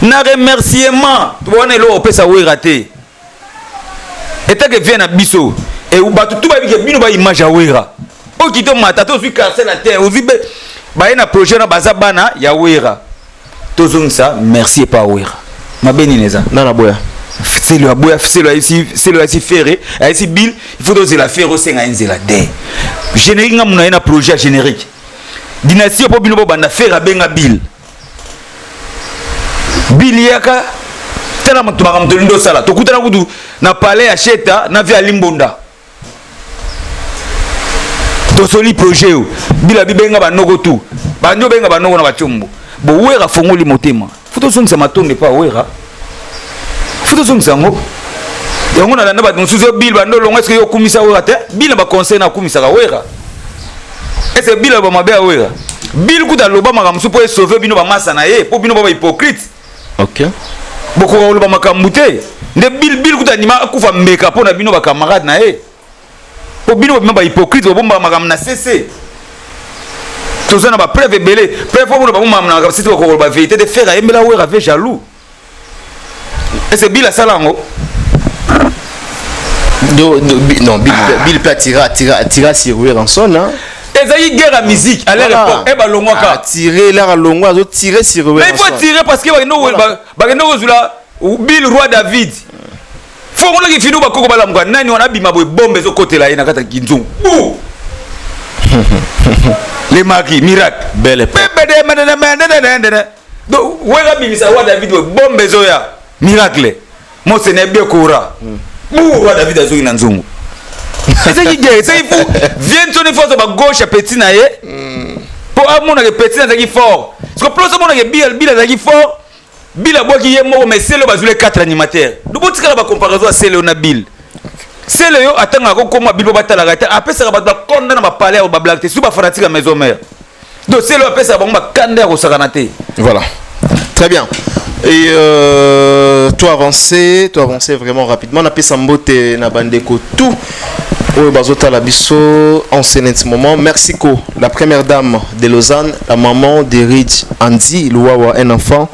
Na remerciement, wana eloko opesa Wera te. Etake vient na biso. Et bato tout bayebi ke bino ba image ya Wera. Oyo kito mata to ozwi quartier na terre, ozwi be baye na projet na baza bana ya Wera. Tozongisa merci epa Wera. Mabe nini eza? Nana boya. Selo aboya, selo ayesi, selo ayesi Ferre, ayesi Bill, il faut tozela Ferre osenga ye nzela te. Générique nga muna ye na projet ya générique. Dynastie po bino bobanda Ferre abenga Bill. Bill yaka tala moto makambo tolingi tosala. Tokutana kutu na palais ya Sheta na via Limbonda. Tosoli projet oyo. Bill abibenga banoko tu. Bandi obenga banoko na bachombo. Bo Wera fongoli motema. Faut tozongisa matondo epa Wera. Faut tozongisa yango. Yango nalanda bato mosusu yo Bill bando olonga, est-ce que yo okumisa Wera te? Bill na ba conseil na akumisaka Wera. Est-ce que Bill aloba mabe ya Wera? Bill kuta aloba makambo mosusu po esauve bino ba masa na ye, po bino ba ba hypocrite. OK. Bokoka koloba makambo te. Nde Bill, Bill kuta andima akufa mbeka po na bino ba camarade na ye. Po bino babima ba hypocrite, babombaka makambo na CC. Toza na ba preuve ebele. Preuve oyo babombaka makambo na CC, bakoka koloba vérité te. Ferre ayembela Wera ve jaloux. Est-ce que Bill asala yango? Do, do, bi, non, Bill, ah. Bill peut attirer, attirer, attirer sur Werrason, hein. Ezali guerre ya musique à leur Voilà. époque. Eh, balongwaka. Attirer, là, alongwa, azo tirer sur Mais il faut Werrason. attirer parce que bakende Voilà. bakende kozula Bill roi David. Fongolaki finu bakoko balamuka nani wana abima boye bombe ezokotela ye na kati ya kinzungu. Bou! Les maris, miracle. Belle époque. Donc, Wera bimisa roi David boye bombe ezoya. Miracle. Mose na ebekora. Bou, roi David azongi na nzungu. Ezaki guerre, ezaki fou. Viens toni force ba gauche ya petit na ye. Po amonaka petit na azaki fort. Parce que plus amonaka Bill, Bill azaki fort. Bill abwaki ye moko, mais Selo bazule 4 animateurs. Donc botikala ba comparaison ya Selo na Bill. Selo yo atangaka ko koma Bill po batalaka te, apesaka bato ba konda na ba palais ya ba blague te, surtout ba fanatique ya maison mère. Donc Selo apesaka bango ba kanda ya kosakana te. Voilà. Très bien. Et toi avancé vraiment rapidement. Na pesa mbote na bandeko tout. Oyo bazota la biso en ce net moment. Merci ko, la première dame de Lausanne, la maman de Rich Andy Luwawa, un enfant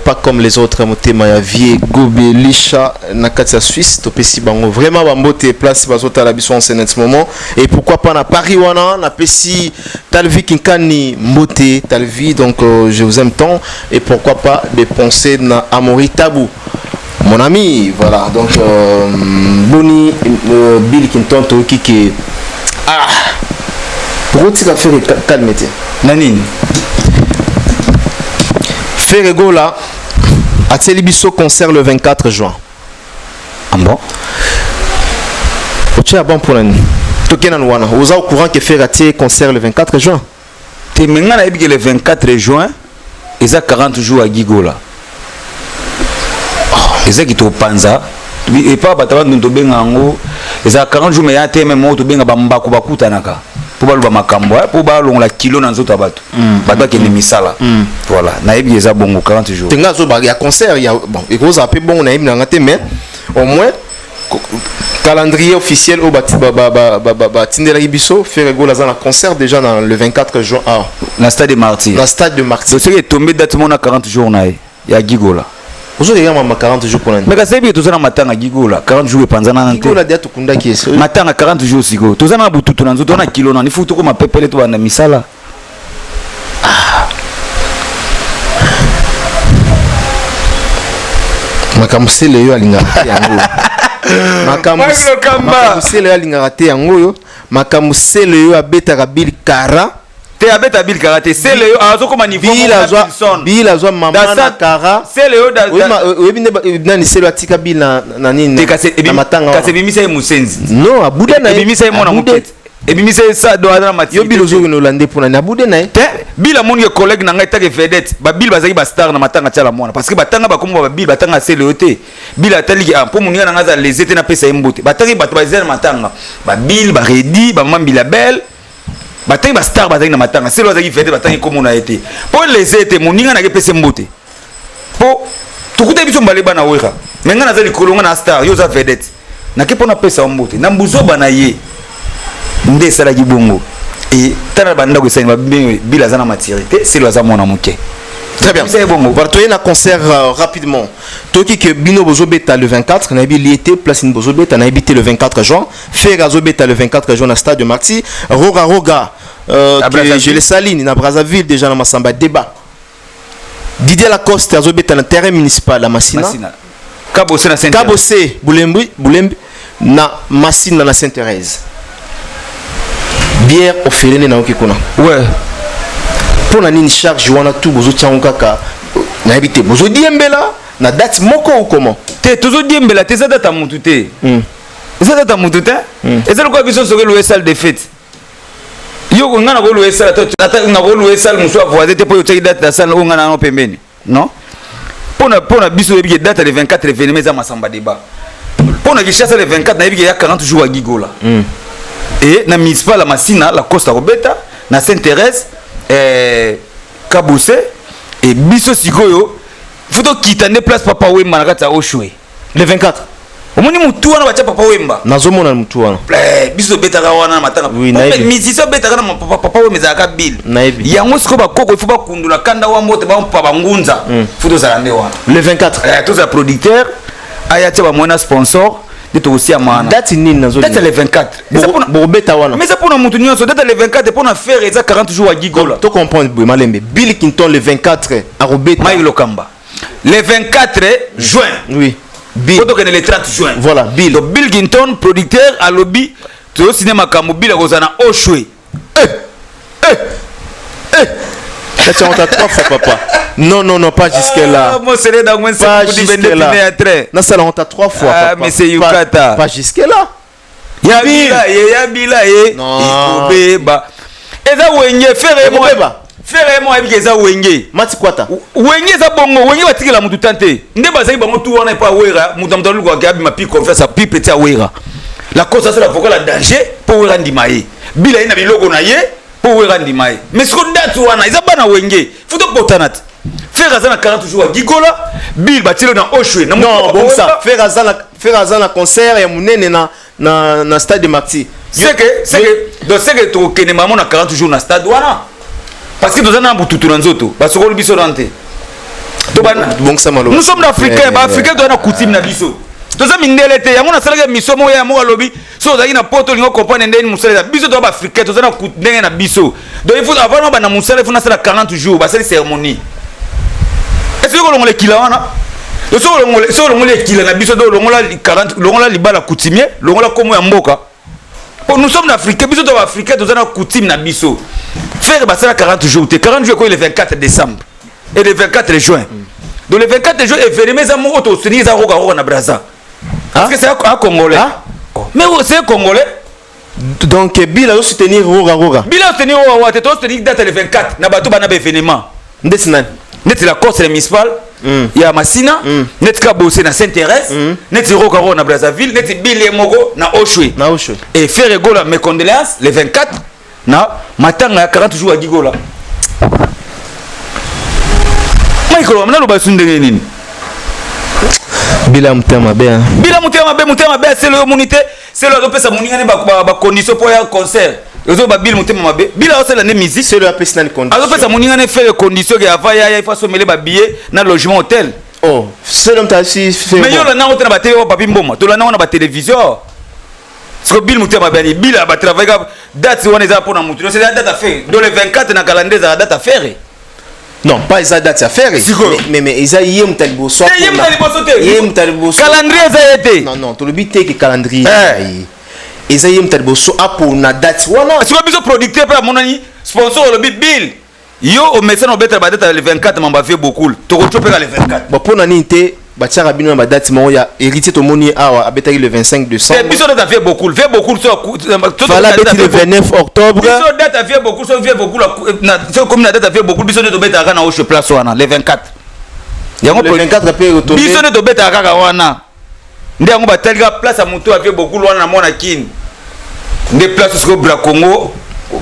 pas comme les autres. Motema ya vie Gobe Lisha na kati ya Suisse, topesi bango vraiment ba mbote place bazota la biso en ce net moment. Et pourquoi pas na Paris wana, na pesi Talvi Kinkani Mbote Talvi, donc je vous aime tant. Et pourquoi pas de penser na Amaury Tabou, mon ami, voilà. Donc Boni Bill Kinton Toki qui ah pourquoi tu vas faire calmer te? Nanini Ferre Gola a Biso concert le 24 juin. Ah bon? Tu es bon pour l'année. Toke na wana. Oza au courant que Ferre a concert le 24 juin? Te menga na yebi que le 24 juin eza 40 jours à Gigola. Eza ki to panza et pas bato ba to benga yango eza 40 jours mais ya te même to benga ba mbako bakutanaka po baloba makambo, hein, po balongola kilo na nzoto ya bato. Bato bakende misala. Voilà, nayebi eza bongo 40 jours. Tenga zo ba ya concert ya bon, ekozala pe bongo nayebi na nga te mais au moins calendrier officiel au bati ba ba ba ba ba ba tindelaki biso Ferre Gola za na concert déjà dans le 24 juin ah. Na stade de Martyrs. Na stade de Martyrs. Donc ce qui est tombé date mona 40 jours na ye ya Gigola. Ozo ya mama 40 jours pour l'année. Mais kasi bi toza na matanga Gigola 40 jours epanzana na te. Gigola dia tukunda ki eso. Matanga 40 jours siko. Toza na bututu na nzoto na kilo na ni futu ko mapepele to banda misala. Ah. Makambo sele yo alingaka te yango. Makambo Mike Lokamba. makambo sele yo alingaka te yango yo. Makambo sele yo abetaka Bill Kara. Te abeta Bill Kara te. Sele yo azokoma niveau Bill moko na azwa Wilson. Bill azwa mama Dans na sa Kara. Sele yo da- Oyebi da- ma-, oyebi nde ba-, nani sele atika Bill na, na nini? Te kasi Na ebimi- matanga wana. kasi ebimisa ye mosenzi. Non, abuda na ye. Ebimisa ye mwana Abude. moke. Ebimisa ye sa do aza na maturité. Yo Bill ozoki na Hollande mpona nini? Abude na ye. Te, Bill amoni ke collègue na ngai take vedette. Ba Bill bazalaki ba star na matanga tiala mwana. Parce que batanga bakombo ba Bill, batanga sele yo te. Bill atali ke, ah, mpo moninga na ngai aza lésé te, napesa ye mbote. Batangi bato bazali na matanga. Ba Bill, ba Redi, ba Mambi la Belle. Batangi ba star bazalaki na matanga. Sele azalaki vedette, batangi kombo na ye te. Mpo lésé te, moninga na ngai pesa ye mbote. Mpo tokuta biso mbale bana wera. Mais ngai naza likolo, ngai na star, yo oza vedette. Nake mpo napesa yo mbote. Na mbuzoba na ye nde esalaki bongo. Et tala ba ndako esali, ba Bill aza na maturité, Selo aza mwana moke. Très bien. C'est bon. Voilà, toye na concert rapidement. Toki que Bino Bozo beta le 24, na yebi liete place ni Bozo beta, na yebi te le 24 juin. Ferre azo beta le 24 juin na stade de Martyrs. Roga Roga À que Brazzaville. je le saline na Brazzaville déjà na Massamba débat. Didier Lacoste azobeta na terrain municipal ya Masina. Masina. Kabose na Saint Kabose Bulembi, Bulembi na Masina na Sainte Thérèse. Bière ofele nde nayoki kuna. Ouais. Mpo na nini charge wana tout bozotia yango kaka, nayebi te, bozodiembela na date moko ou comment? Te, tozodiembela te, eza date ya mutu te. Eza date ya mutu te. Eza lokola biso soki louer salle de fête. Yo ko nga na ko louer salle, ata na ko louer salle mosusu ya voisin te, mpo yo otiaki date na salle oyo nga na yango pembeni. Non? Pona biso oyebi ke date le 24 événement eza Masamba débat. Pona Kinshasa le 24 nayebi ke ya 40 jours ya Gigola. Et na municipal ya Masina la Costa kobeta na Sainte-Thérèse, Kabose, et biso sikoyo faut tokita nde place Papa Wemba na kati ya Oshwe. Le 24. Omoni mutu wana batia Papa Wemba. Nazomona mutu wana. Biso tobetaka wana na matanga. Oui, nayebi. Musicien obetaka na Papa Wemba ezalaka Bill. Nayebi. Yango sikoyo bakoko, il faut bakundula kanda wa mbote, bampa bangunza. Faut tozala nde wana. Le 24. Tozala producteur, aya tia ba moyen na sponsor, nde tokosia mana. Date nini nazo Date le 24. Eza mpona Bokobeta wana. Mais eza mpona mutu nyonso, date le 24 mpona faire eza 40 jours ya Gigola. To comprendre boye malembe. Bill Clinton le 24 akobeta. Mike Lokamba. Le 24 juin. Oui. Bill. Faut tokende le 30 juin. Voilà, Bill. Donc Bill Clinton producteur alobi tozo signer makambo Bill akozala na Oshwe. Ça, tu as 3 fois, papa. Non, non, non, pas jusque-là. Ah, moi, c'est là, moi, c'est Pas pour dire, jusque-là. ben, depuis, après. Non, ça, on t'a 3 fois, Ah, papa. mais c'est Pas Yukata. jusque-là. Ya Bill. Bila, ye, ya Bila, ye. Non. Ikobeba. Eza wenge, frère, Ikobeba. moi. Frère, moi, yebi ke eza wenge. Mati Kwata. Wenge eza bongo, wenge batikela mutu tan te. Nde bazali bango tu wana epa Wera, mutu na mutu aluka ke abima pi confiance, pi petit ya Wera. La cause asala vocal ya danger po Wera ndima ye. Bila ye na biloko na ye po Wera ndima ye. Mais siko date wana eza bana wenge, faut tokotana te. Frère aza na 40 jours ya Gigola, Bill batielo na Oshwe, na Non, mutu bon Wera. ça, frère aza na concert ya munene na stade de Martyrs. C'est que, c'est que, donc c'est que tokende maman na 40 jours na stade wana. Parce que toza na bututu na nzoto, basokoli biso na nte. To bana. Bon ça malo. Nous sommes africains, ba africains toza na coutume na biso. Toza mindele te, yango nasalaki mission moko ya moko alobi, so ozalaki na poto olingi comprendre ndenge nini mosala eza. Biso toza ba africains, toza na ndenge na biso. Donc il faut avant na banda mosala, il faut nasala 40 jours, basali cérémonie. Est-ce que olongola ekila wana? Donc, soki olongola, soki olongola ekila na biso, donc olongola 40, longola libala coutumier, longola komo ya mboka. Bon, nous sommes africains, biso toza ba africains, toza na coutume na biso. Faire basala 40 jours te, 40 jours ekoyi le 24 décembre et le 24 juin. Donc le 24 juin événement eza moko to soutenir eza roka roka na Brazza. Parce que c'est un Congolais. Ah? Mais oh, c'est un Congolais. Donc Bill a soutenir roka roka. Bill a soutenir roka roka, to soutenir date le 24 na bato bana ba événement. Ndeti nani? Ndeti la Corse municipale. Ya Masina, neti Kabose na Sainte-Thérèse, neti Roka Roka na Brazzaville, neti Bill ye moko na Oshwe. Na Oshwe. Et Ferre Gola, mes condoléances, le 24 na matanga ya 40 jours ya Gigola. Michael, wamna loba su ndenge nini? Bila mutema mabe, hein. Bila mutema mabe, mutema mabe, c'est le immunité, c'est le azopesa moninga ne ba condition pour ya concert. Ozo ba Bill mutema mabe. Bila osala ne musique. C'est le apesi nani condition. Azopesa moninga ne fait les conditions que ava ya ya, il faut sommeler ba billet na logement hôtel. Oh, c'est l'homme t'a si fait Mais bon. yo la na hôtel ba télé papi mboma. To la na ba télévision. Parce que Bill mutema mabe ni Bill ba travailler ka date wana eza pona mutu. C'est la date à faire. Dans le 24 na calendrier za date à faire. Non, pas eza date à faire. Sikoyo. Mais eza ye mutu aliboso Te, ye akona. mutu aliboso te. Ye mutu aliboso. Calendrier eza ye te. Non, non, tolobi te ke calendrier Eh. ye. Eza ye mutu aliboso apona date wana. Sikoyo biso producteur pe amonani sponsor olobi Bill. Yo au médecin obeta ba date le 24 mamba vie beaucoup. Toko chope le 24. Bon, pona nini te batiaka bino na ba date moko ya héritier tomoni awa abetaki le 25 décembre. Te biso date vie beaucoup, vie beaucoup so ku, to Fala date abeti le vie beaucoup. 29 octobre. Biso date vie beaucoup, so vie beaucoup la ku, na, so comme na date vie beaucoup biso nde tobetaka na Oshwe place wana le 24. Yango Le pro- 24 pe retombé. Biso nde tobetaka kaka wana. Nde yango batalika place ya moto ya vie beaucoup wana na mwana Kin. Nde place siko Bra Congo.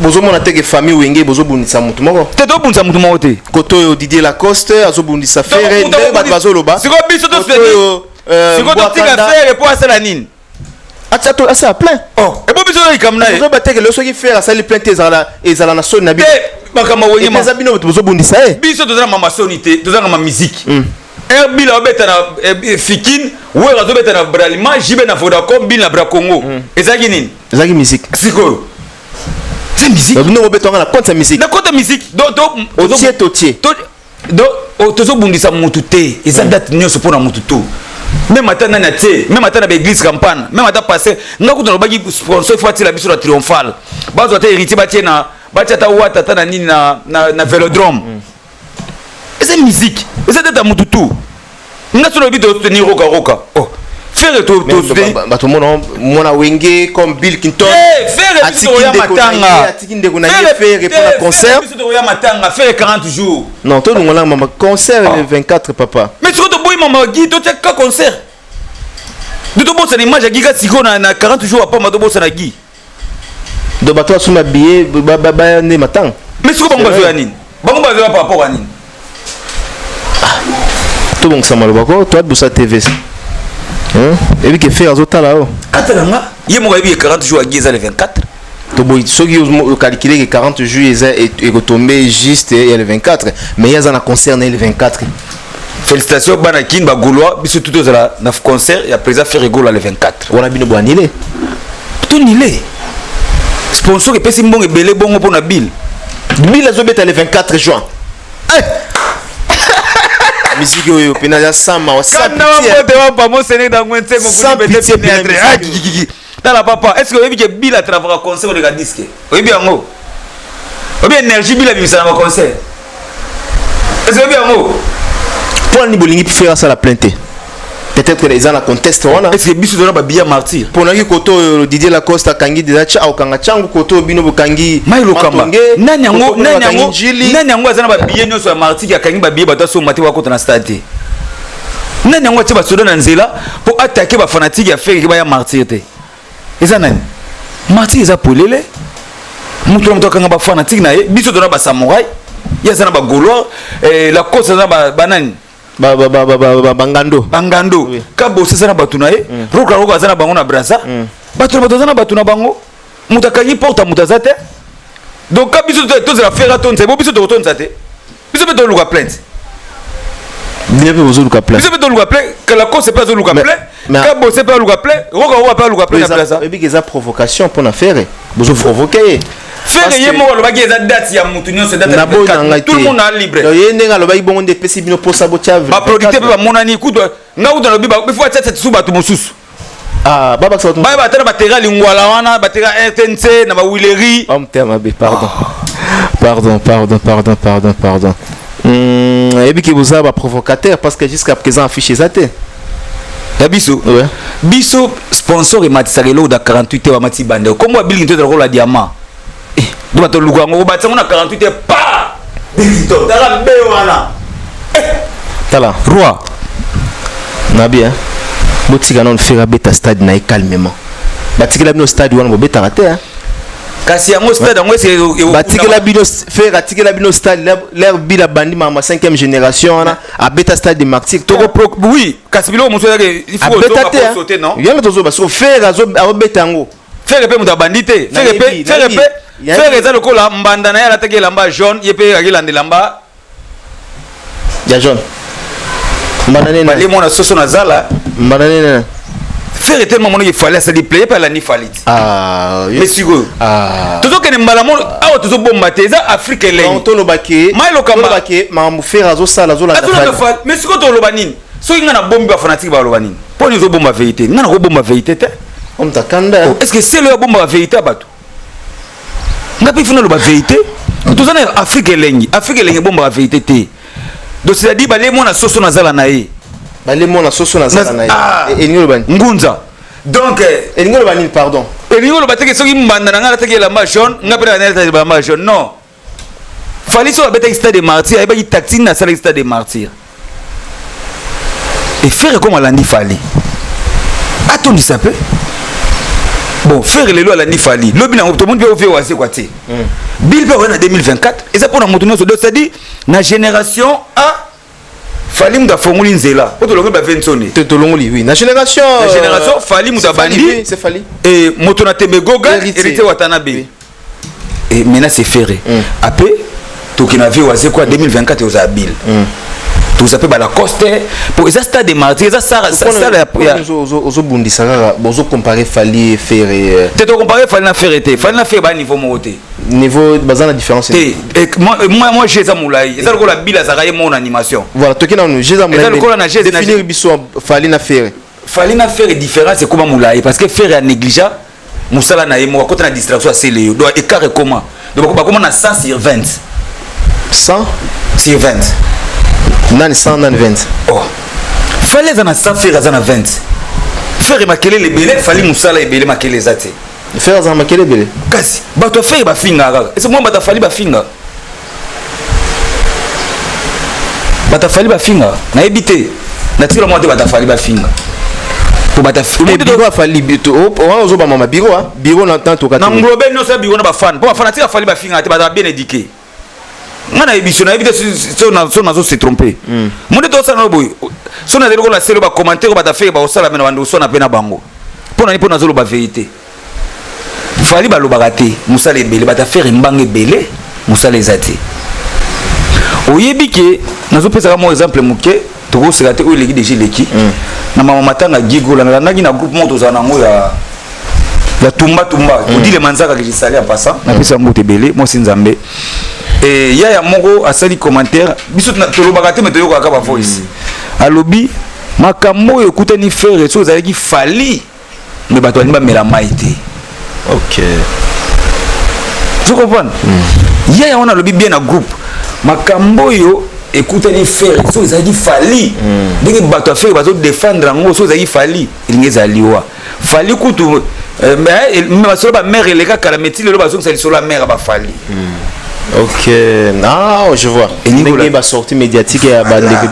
Bozomona te ke famille Wenge bozobundisa motu moko. Te tobundisa motu moko te. Koto oyo Didier Lacoste azobundisa Donc, Ferre, moto ndenge bato akobundisa- bazoloba. Sikoyo biso to Koto soutenir. oyo, Sikoyo totika Mbwakanda. Ferre po asala nini? Atia to, asala plein. Oh, ebo biso to likambo na ye. Bozoba te ke lelo soki Ferre asali plein te, ezala na soni na bino. Te, makambo ya Wenge Et puis eza bino bato bozobundisa ye. Biso toza na mama soni te, toza na mama musique. Air Bill azobeta na Fikin, Wera azobeta na Bralima, JB na Vodacom, Bill na Bra Congo. Ezalaki nini? Ezalaki musique. Sikoyo. C'est musique. Donc, bino bobeta nga na compte ya musique. Na compte ya musique. Donc, donc, Otie, totie. To, Donc oh, tozobundisa mutu te, eza date nyonso mpona mutu tu, même ata nani atie, même ata na baéglise campagne, même ata pasteur. Nga kutu nalobaki sponsor ifo atiela biso na Triomphal, bazwa ata Héritier, batie na batie ata Wata, ata na nini, na Vélodrome. Eza musique, eza date ya mutu tu. Nga so nalobi tosoutenir Roka Roka, oh Ferre. Bato mona mwana Wenge comme Bill Clinton. Ferre, biso tokoya matanga. Atiki ndeko na ye Ferre mpona concert. Biso tokoya matanga Ferre 40 jours. Non, tolongola mama concert le 24, papa. Mais sikoyo toboyi mama Gi, totia ka concert de tobosana image ya Gi ka sikoyo na 40 jours apamba tobosana Gi. Donc bato basomba billet baya nde matanga. Mais sikoyo bango bazoya nini? Bango bazoya par rapport à nini? Tobongisa maloba ko toabusa TV ebi ke Ferre azotala o. Atala nga, ye moko ayebi ke 40 jours ya Gi eza le 24. Toboyi soki ocalcule ke 40 jours eza ekotombe juste ya le 24, mais ye aza na concert na ye le 24. Félicitations bana Kine, bagaulois, biso tu tozala na concert ya président Ferre Gola le 24. Wana bino boanile. Tonile sponsor epesi mbongo ebele bongo mpona Bill. Bill azobeta le 24 juin. Musique oyo mpena ya sama. Tala papa, est ce que oyebi ke Bill atravaka concert oleka disque? Oyebi yango? Oyebi énergie Bill abimisa na baconcert? Est ce que oyebi yango? Mpo nini bolingi Ferre asala plainte te? Peut-être eza na contexte wana. Est ce que biso tozana babillet Martyr? Mponaki koto oyo Didier Lacoste akangi déjà tia akokanga ntango koto oyo bino bokangi. Mai Lokamba, nani yango? Nani yango? Nani yango aza na babillet nyonso ya Martyr? Akangi babillet, bato asomba te, bakota na stade te. Nani yango atie basoda na nzela mpo atake bafanatike ya Ferre ke baya Martyr te? Eza nani? Martyr eza polele, moto na moto akanga bafanatike na ye. Biso tona basamouraï, ye aza na bagaulois, Lacoste aza na banani. Bangando. Bangando Kabose aza na bato na ye, Roka Roka aza na bango na Braza. Bato na bato aza na bato na bango, moto akangi porte, moto aza te. Donc ka biso tozela Ferre atonisa bo, biso tokotonisa te. Biso mpe toluka plainte. Bino mpe bozoluka plainte. Biso mpe toluka plainte, Lacoste mpe azoluka plainte, Kabose mpe aluka plainte, Roka Roka mpe aluka plainte na Braza. Oyebiki eza provocation mpona Ferre, bozoprovoke ye. Ferre ye moko alobaki eza date ya mutu nyonso. Date, tout le monde a libre. Ye ndenge alobaki bongo nde epesi bino mposa botya. Baproducteur mpe bamonani kutu. Nga kutu nalobi bifo batia su bato mosusu. Babakisa bato. Bayeba ata na batera Lingwala wana, batera RTNC na bawileri. Motema mabe, pardon, pardon, pardon, pardon, pardon, pardon. Oyebiki boza baprovocateur parce que jusqu'à présent affiche eza te. Ya biso, biso sponsor ematisaka eloko da 48 te. Bamati bande kombo ya bilingi to ezala kola diamant do bato luka yango, kobatisa yango na 48 te pa Bigito tala be wana. Tala. Roi. Na bien, botika nano Ferre abeta stade na ye calmement. Batikela bino stade wana, bobetaka te. Kasi yango stade yango ese. Batikela bino, Ferre atikela bino stade. L'air bila bandi mama 5e génération wana abeta stade de Martyr. Oui, kasi biloko mosusu ezaki. Abeta te yango, tozoba so Ferre azobeta yango. Ferre mpe moto abandi te. Ferre mpe, Ferre mpe, Ferre eza lokola mbanda na ye alataki elamba jaune, ye mpe akilanda elamba ya jaune. Mbanda nene. Bale mwana soso na zala. Mbanda nene. Ferre tellement monaki Fally asali play, ye mpe alandi Fally ti. Mais sikoyo tozokende mbala mo awa, tozobomba te, eza Afrique elengi. Tolobake. Mai Lokamba. Tolobake makambo Ferre azosala, azolanda. Fally. Mais sikoyo toloba nini soki ngai nabombi? Bafanatike baloba nini? Mpo nini ozobomba vérité? Ngai nakobomba vérité te. Omutakanda. Est ce que selo oyo abombaka vérité ya bato? Nga mpe funa loba vérité. Toza na Afrique elengi, Afrique elengi ebombaka vérité te. Donc c'est à dire balie mwana soso nazala na ye. Balie mwana soso nazala na ye, elingi oloba nini? Ngunza donc. Elingi oloba nini, pardon? Elingi oloba teke soki mbanda na ngai alataki elamba jaune, nga mpe nalata elamba jaune. Non, Fally soki abetaki stade de Martyr, ayebaki tactique nini asalaki stade de Martyr. Et Ferre comme alandi Fally, atondisa mpe. Bon, Ferre lelo alandi Fally, lobi nango tomoni mpe ovie Wazekwa te, Bill mpe akoya na 2024. Eza mpona moto nyonso. Donc c'est-à-dire na génération A, Fally moto afongoli nzela po tolongoli bavensone. Tolongoli, oui, na génération. Na génération Fally moto abandi. C'est Fally. Et moto na tembe Goga, Héritier Watanabe. Et maintenant c'est Ferre. Après tokende na vie Wazekwa 2024, ozala Bill, toza mpe balacoste po eza stade de Martyr, eza sala ya Ozobundisa kaka, bozocompare Fally, Ferre. Te, tocompare Fally na Ferre te. Fally na Ferre baa niveau moko te. Niveau baza na différence. Te, moi moi G eza molai, eza lokola Bill azalaka ye moko na animation. Voilà, toki nanu G eza molai. Eza lokola na G. Définir biso Fally na Ferre. Fally na Ferre, différence ekoma molai parce que Ferre anégligea mosala na ye moko, akota na distraction, asele yo. Donc écart ekoma, donc bakoma na 100 sur 20. 100 sur 20. Nani 100, nani 20? Oh, Fally aza na 100, Ferre aza na 20. Ferre makelele ebele, Fally mosala ebele, makele eza te. Ferre aza na makele ebele? Kasi bato ya Ferre bafingaka kaka. Ese mwa bato ya Fally bafinga, bato ya Fally bafinga, nayebi te, natikela mwa te. Bato ya Fally bafinga po bato Bureau ya Fally, wana ozobamama bureau, ah, bureau na toka. Na nglobe nyonso ya bureau na bafan, mpo bafan atika Fally bafingaka te, bazala bien éduqué. Nga nayebi so, nayebi te so nazo se tromper. Mo nde tosala no boye, so nazali lokola selo, bacommentaire oyo bato afeke bakosala me na bando oswana mpe na bango. Mpo nani? Mpo nazoloba vérité. Fally balobaka te, mosala ebele. Bato afere mbanga ebele, mosala eza te. Oyebi ke nazopesaka mwa exemple moke, tokoseka te, oyo eleki deja, eleki na mama matanga Gigola. Nalandaki na groupe moko tozala nango ya tumba tumba, Odile Manzaka, que je salue en passant, napesa mbote ebele, mwasi Nzambe. E yaya moko asali commentaire, biso tolobaka te, me toyokaka bavoice. Alobi makambo oyo ekutani Ferre, soki ezalaki Fally, me bato balingi bamela mai te. Tu comprendre? Yaya wana alobi bien na groupe, makambo oyo ekutani Ferre, soki ezalaki Fally, ndenge bato ya Ferre bazodefendre yango, soki ezalaki Fally, elingi ezala liwa. Fally kutu masolo bamare eleka kala, meti lelo bazongisa lisolo ya mare ya baFally. Ok, ah, je vois. Ndenge basortie médiatique ya bandeko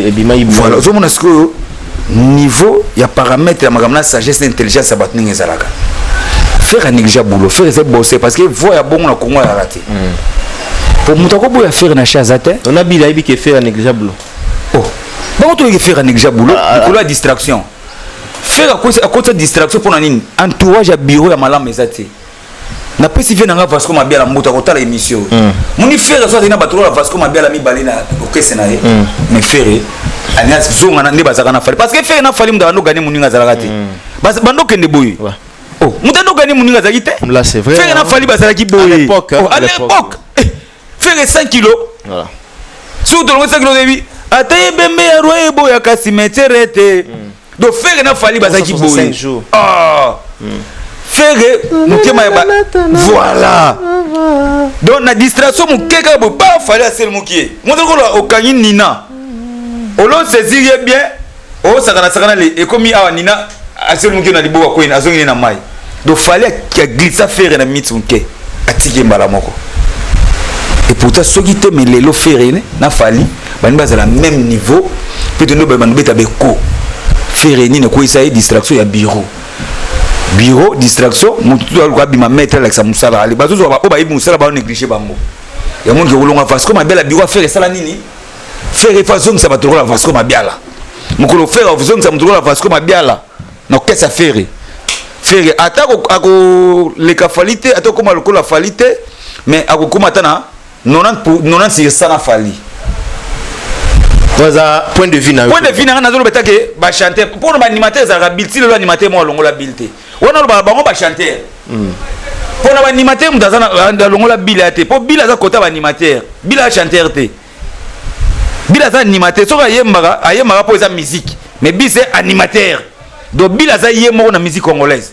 ebimaki. Voilà, ozomona sikoyo niveau ya paramètre ya makambo na sagesse na intelligence ya bato ndenge ezalaka. Ferre anéglige boulot, Ferre eza bosse, parce que voix ya bongo na Kongo azalaka te. Po moto akoboya Ferre na che aza te. On a bila yebi ke Ferre anéglige boulot. Oh, bango toyoki Ferre anéglige boulot likolo ya distraction. Ferre akotisa distraction mpona nini? Entourage ya bureau ya malamu eza te. Napesi vie nanga Vasco Mabiala mbuta kotala émission moni. Ferre so azali na bato lokola Vasco Mabiala mibale na orchestre na ye, mais Ferre zonga nde bazalaka na Fally, parce que Ferre na Fally, moto abando gane moninga azalaka te. Bando kende boye, oh, moto ando gane moninga azalaki te. Là, c'est vrai. Ferre na Fally bazalaki boye. À l'époque. À l'époque, Ferre 5 kilos. Voilà. Soki tolongo 5 kilos, oyebi ata ebembe ya roi eboyaka cimetière te. Donc Ferre na Fally bazalaki boye. Ah, Ferre motema ya voilà. Donc na distraction moke kaka boye, pa Fally aseli mokie moto lokola okangi nina, olo saisir ye bien, osakana sakana le ekomi awa, nina aseli mokie na liboko, akwei, azongi ne na mai. Donc Fally aglissa Ferre na miti moke, atiki ye mbala moko. Et pourtant soki te, me lelo Ferre na Fally balingi bazala même niveau mpe tondo bando beta beko. Ferre nini ekweyisa ye? Distraction ya bureau, bureau distraction. Motu tu aluka abima maître, alakisa mosala. Ale bazozwa oyo bayebi mosala, baonéglige bango. Yango nke kolonga Vasco Mabiala, bureau ya Ferre esala nini? Ferre fa azongisa bato lokola Vasco Mabiala. Mokolo Ferre azongisa moto lokola Vasco Mabiala na orchestre ya Ferre, Ferre ata akoleka Fally te, ata okóma lokola Fally te, mais akokóma ata na 90 sur 100 na Fally. Eza point de vue na yo. Point de vue na nga. Nazoloba etake bachanteur, mpona baanimateur ezalaka bile ti lelo. Animateur moko alongola bile te. Wana olobaka bango bachanteur. Mpona baanimateur, moto aza alongola bile ya te, mpo bile aza kota baanimateur, bile aza chanteur te, bile aza animateur. Soki ayembaka, ayembaka mpo eza musique, mais bile c'est animateur. Donc bile aza ye moko na musique congolaise.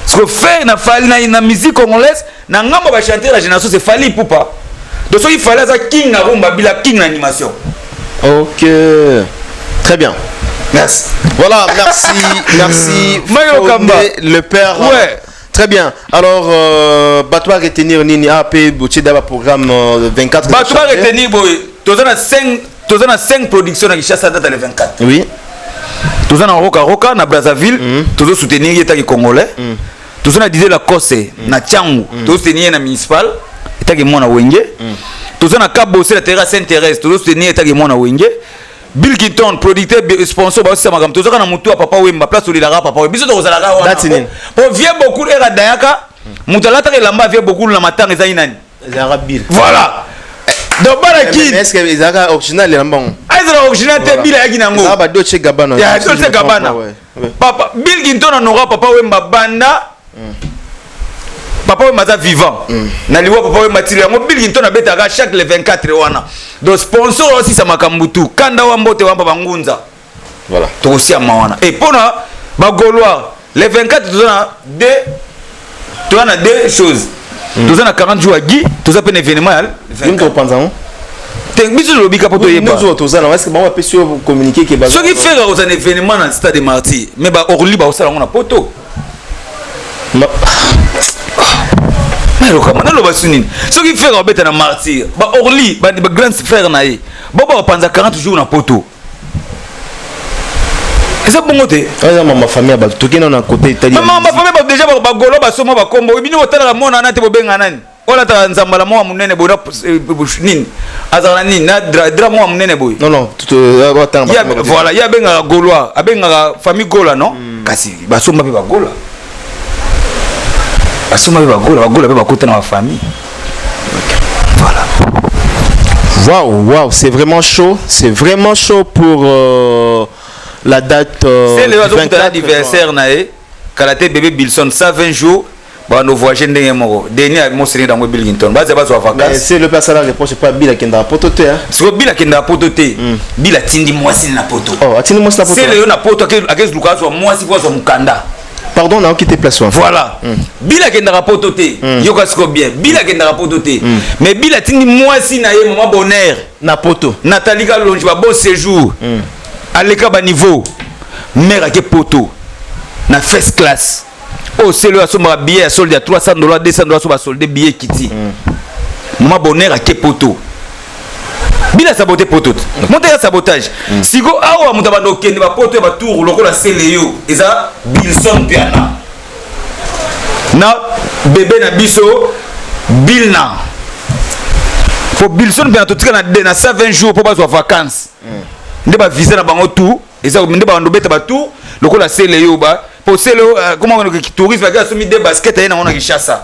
Parce que Ferre na Fally na musique congolaise, na ngambo bachanteur ya génération, c'est Fally Ipupa. Donc soki Fally aza king na rumba, bila king na animation. Ok, très bien. Merci. Voilà, merci, merci. Mayo Kamba. Le père. Ouais. Très bien. Alors, bato retenir nini AP botie d'abord programme 24. Bato retenir boy. Toza na 5, toza na 5 productions na Kinshasa date le 24. Toza na Roka Roka na Brazzaville, tozo soutenir ye taki congolais. Toza na Didier Lacoste na Tshangu, tozo soutenir ye na municipal etaki mwana Wenge. Toza na Kabose na terrain Sainte Thérèse, tozo soutenir ye etaki mwana Wenge. Bill Clinton producteur, sponsor, baosisa makambo. Tozaka na motu ya Papa Wemba, place olelaka Papa Wemba, biso tokozalaka wana. Date nini? Po vie beaucoup era dayaka, moto alataka elamba vie beaucoup na matanga ezali nani? Ezalaka Bill. Voilà, donc bana Kini. Est-ce que ezalaka original elamba ngo? Ezala original te, Bill ayaki nango. Ezalaka ba Dolce Gabbana. Ya Dolce Gabbana. Papa Bill Clinton anora Papa Wemba banda. Papa Wemba aza vivant. Na liwa Papa Wemba tili yango, Bill Clinton abetaka chaque le 24 wana. Donc sponsor osisa makambo tu, kanda wa mbote wamba bangunza. Voilà. Tokosiama wana. E mpona bagaulois, le 24 toza na deux choses: toza na 40 jours ya Guy, toza mpe na événement ya Yo moto opanza yango. Te, biso tolobika mpo toyeba. Nyonso toza na, est-ce que bango bapesi yo communiqué ke Soki Ferre akozala na événement na Stade de Martyr, mais baorli bakosala yango na Poto. Nalokama naloba su nini? Soki Ferre abeta na Martyr, baorli, bagrand frère na ye, bo bakopanza 40 jours na Poto, eza bongo te. Eza mama famille ya bato, tokende na côté etali. Mama bafamille bato déjà bagolo basoma bakombo bino botalaka mwana wana te. Bobenga nani oyo alataka nzambala moko ya monene boye na nini, azalaka na nini na drap moko ya monene boye? Non, batanga. Voilà, ye abengaka gaulois, abengaka famille Gola. Non, kasi basomba mpe bagola, basomba mpe bagola, bagola mpe bakota na bafamille. Voilà. Waouh, waouh, c'est vraiment chaud. C'est vraiment chaud pour la date C'est le du azokutana 24 anniversaire na ye kala te, bébé Bilson, 120 jours, bando voyage ndenge moko. Deni moseni dango Bill Clinton baza bazwa Mais vacances. c'est le personne la réponse, pas Bill akendaka Poto te, hein. Siko Bill akendaka Poto te, Bill atindi mwasi na Poto. Oh, atindi mwasi na Poto. Sele yo na Poto akeluka azwa mwasi po azwa mokanda. Pardon, na quitté place wana. Voilà, Bill akendaka Poto te. Yoka siko bien, Bill akendaka Poto te, mais Bill atindi mwasi na ye, mama Bonheur. Na Poto. Nathalie Kalonji, ba bon séjour, aleka baniveau mare, ake Poto na first class. Oyo sele oyo asombaka billet ya solde ya $300, $200, so basolde billet ekiti. Mama Bonheur ake Poto, bila sabote Poto te, moto ya sabotage. Siko awa moto abanda okende bapoto ya batour lokola sele yo eza Bilson Piana na bebe na biso Bilna, po Bilson Piana totika na na 120 jours mpo bazwa vacances nde bavisa na bango tout eza nde bando beta batour lokola sele yo ba po sele oyo, comment tourisme ake asomi de basket aye nango na Kinshasa.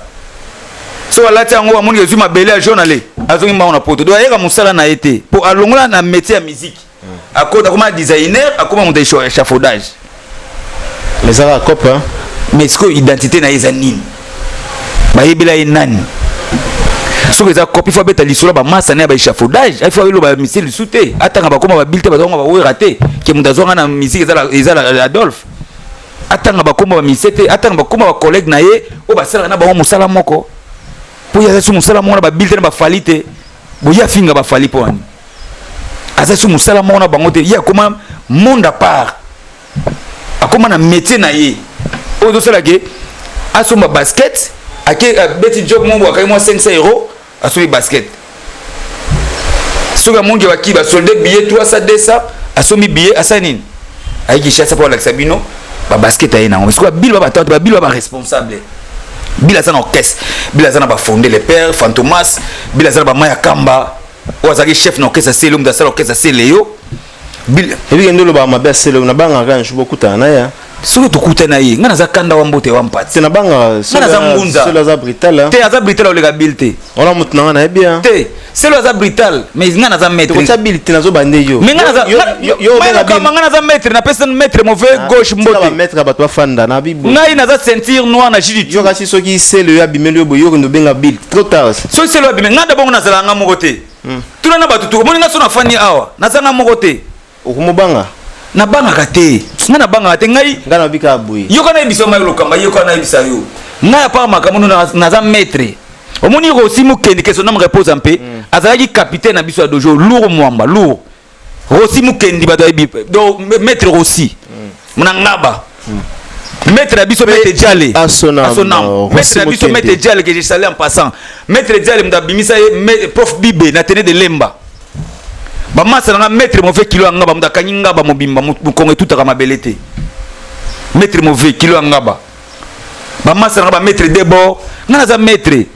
So alati yango, amoni ezwi mabele ya jaune, ale azongi mbango na Poto. Donc ayeka mosala na ye te, po alongola na métier ya musique, akota akoma designer, akoma moto ya échafaudage. Mais ça cop, hein. Mais sikoyo identité na ye eza nini? Bayebela ye nani? Soki eza copie, faut abeta lisolo ya bamasa na ya baéchafaudage, il faut ayeloba misie lisu te, atanga bakoma babile te, bazwanga bawera te ke moto azwanga na musique eza Adolphe. Atanga bakoma bamisie te, atanga bakoma bacollègue na ye oyo basalaka na bango mosala moko, mpo ye aza so mosala moko na babile te, na bafali te. Boye afinga bafali mpo wani aza so mosala moko na bango te. Ye akoma monde à part, akoma na métier na ye oyo ezosala ke asomba basket, ake abeti job moko, akangi mwa 500 euro, asombi basket. Soki amongi baki basolde billet 300, 200, asombi billet, asali nini, ayi Kinshasa mpo alakisa bino babasket aye nango. Sikoyo babile ba batata, babile ba baresponsable, Bile aza na orchestre, Bile aza na bafonde le père Fantomas, Bile aza na bama ya Kamba oyo azalaki chef na orchestre Sele, moto asala orchestre Sele yo Bile. Ebike nde olobaka mabe ya Sele, nabangaka un jour bokutana na ye. Soki tokutana ye, ngai naza kanda wa mbote wa mpati. Te, nabangaka. Nga naza ngunza. Sele aza brutal, hein. Te, aza brutal oleka Bile te. Wana moto nanga nayebi, hein. Te, Selo aza brutal, mais ngai naza maître. Tokotia Bile te, nazobande yo. Mais ngai naza Yo obenga Bile. ngai naza maître, napesa maître mauvais gauche mbote. Bamaître ya bato bafanda na bibo. Ngai naza ceinture noire na jus. Yo kasi soki Sele oyo abimeli yo boye, yo okende obenga Bile trop tard. Soki Selo abime ngai dabongo, nazalaka nga moko te. Tuna na bato tu, omoni ngai so nafandi awa, naza nga moko te. Okomobanga. Nabangaka te, ngai nabangaka te ngai. Ngai nabika boye. Yoka, nayebisa mai lokamba, yoka, nayebisa yo, ngai apart makambo no, naza maître. Omoni Rosi Mukendi, que son âme repose en paix, azalaki capitaine na biso ya dojo lourd, mwamba lourd. Rosi Mukendi, bato ayebi. Donc maître Rosi na ngaba, maître na biso, maître Diale. Asonam, maître na biso, maître Diale, que je salue en passant. Maître Diale moto abimisa ye prof Bibe na tene de Lemba. Bamasa na nga, maître mauvais kilo ya ngaba, moto akangi ngaba mobimba, mokongo etutaka mabele te. Maître mauvais kilo ya ngaba, bamasa na nga, bamaître debord. Nga naza maître,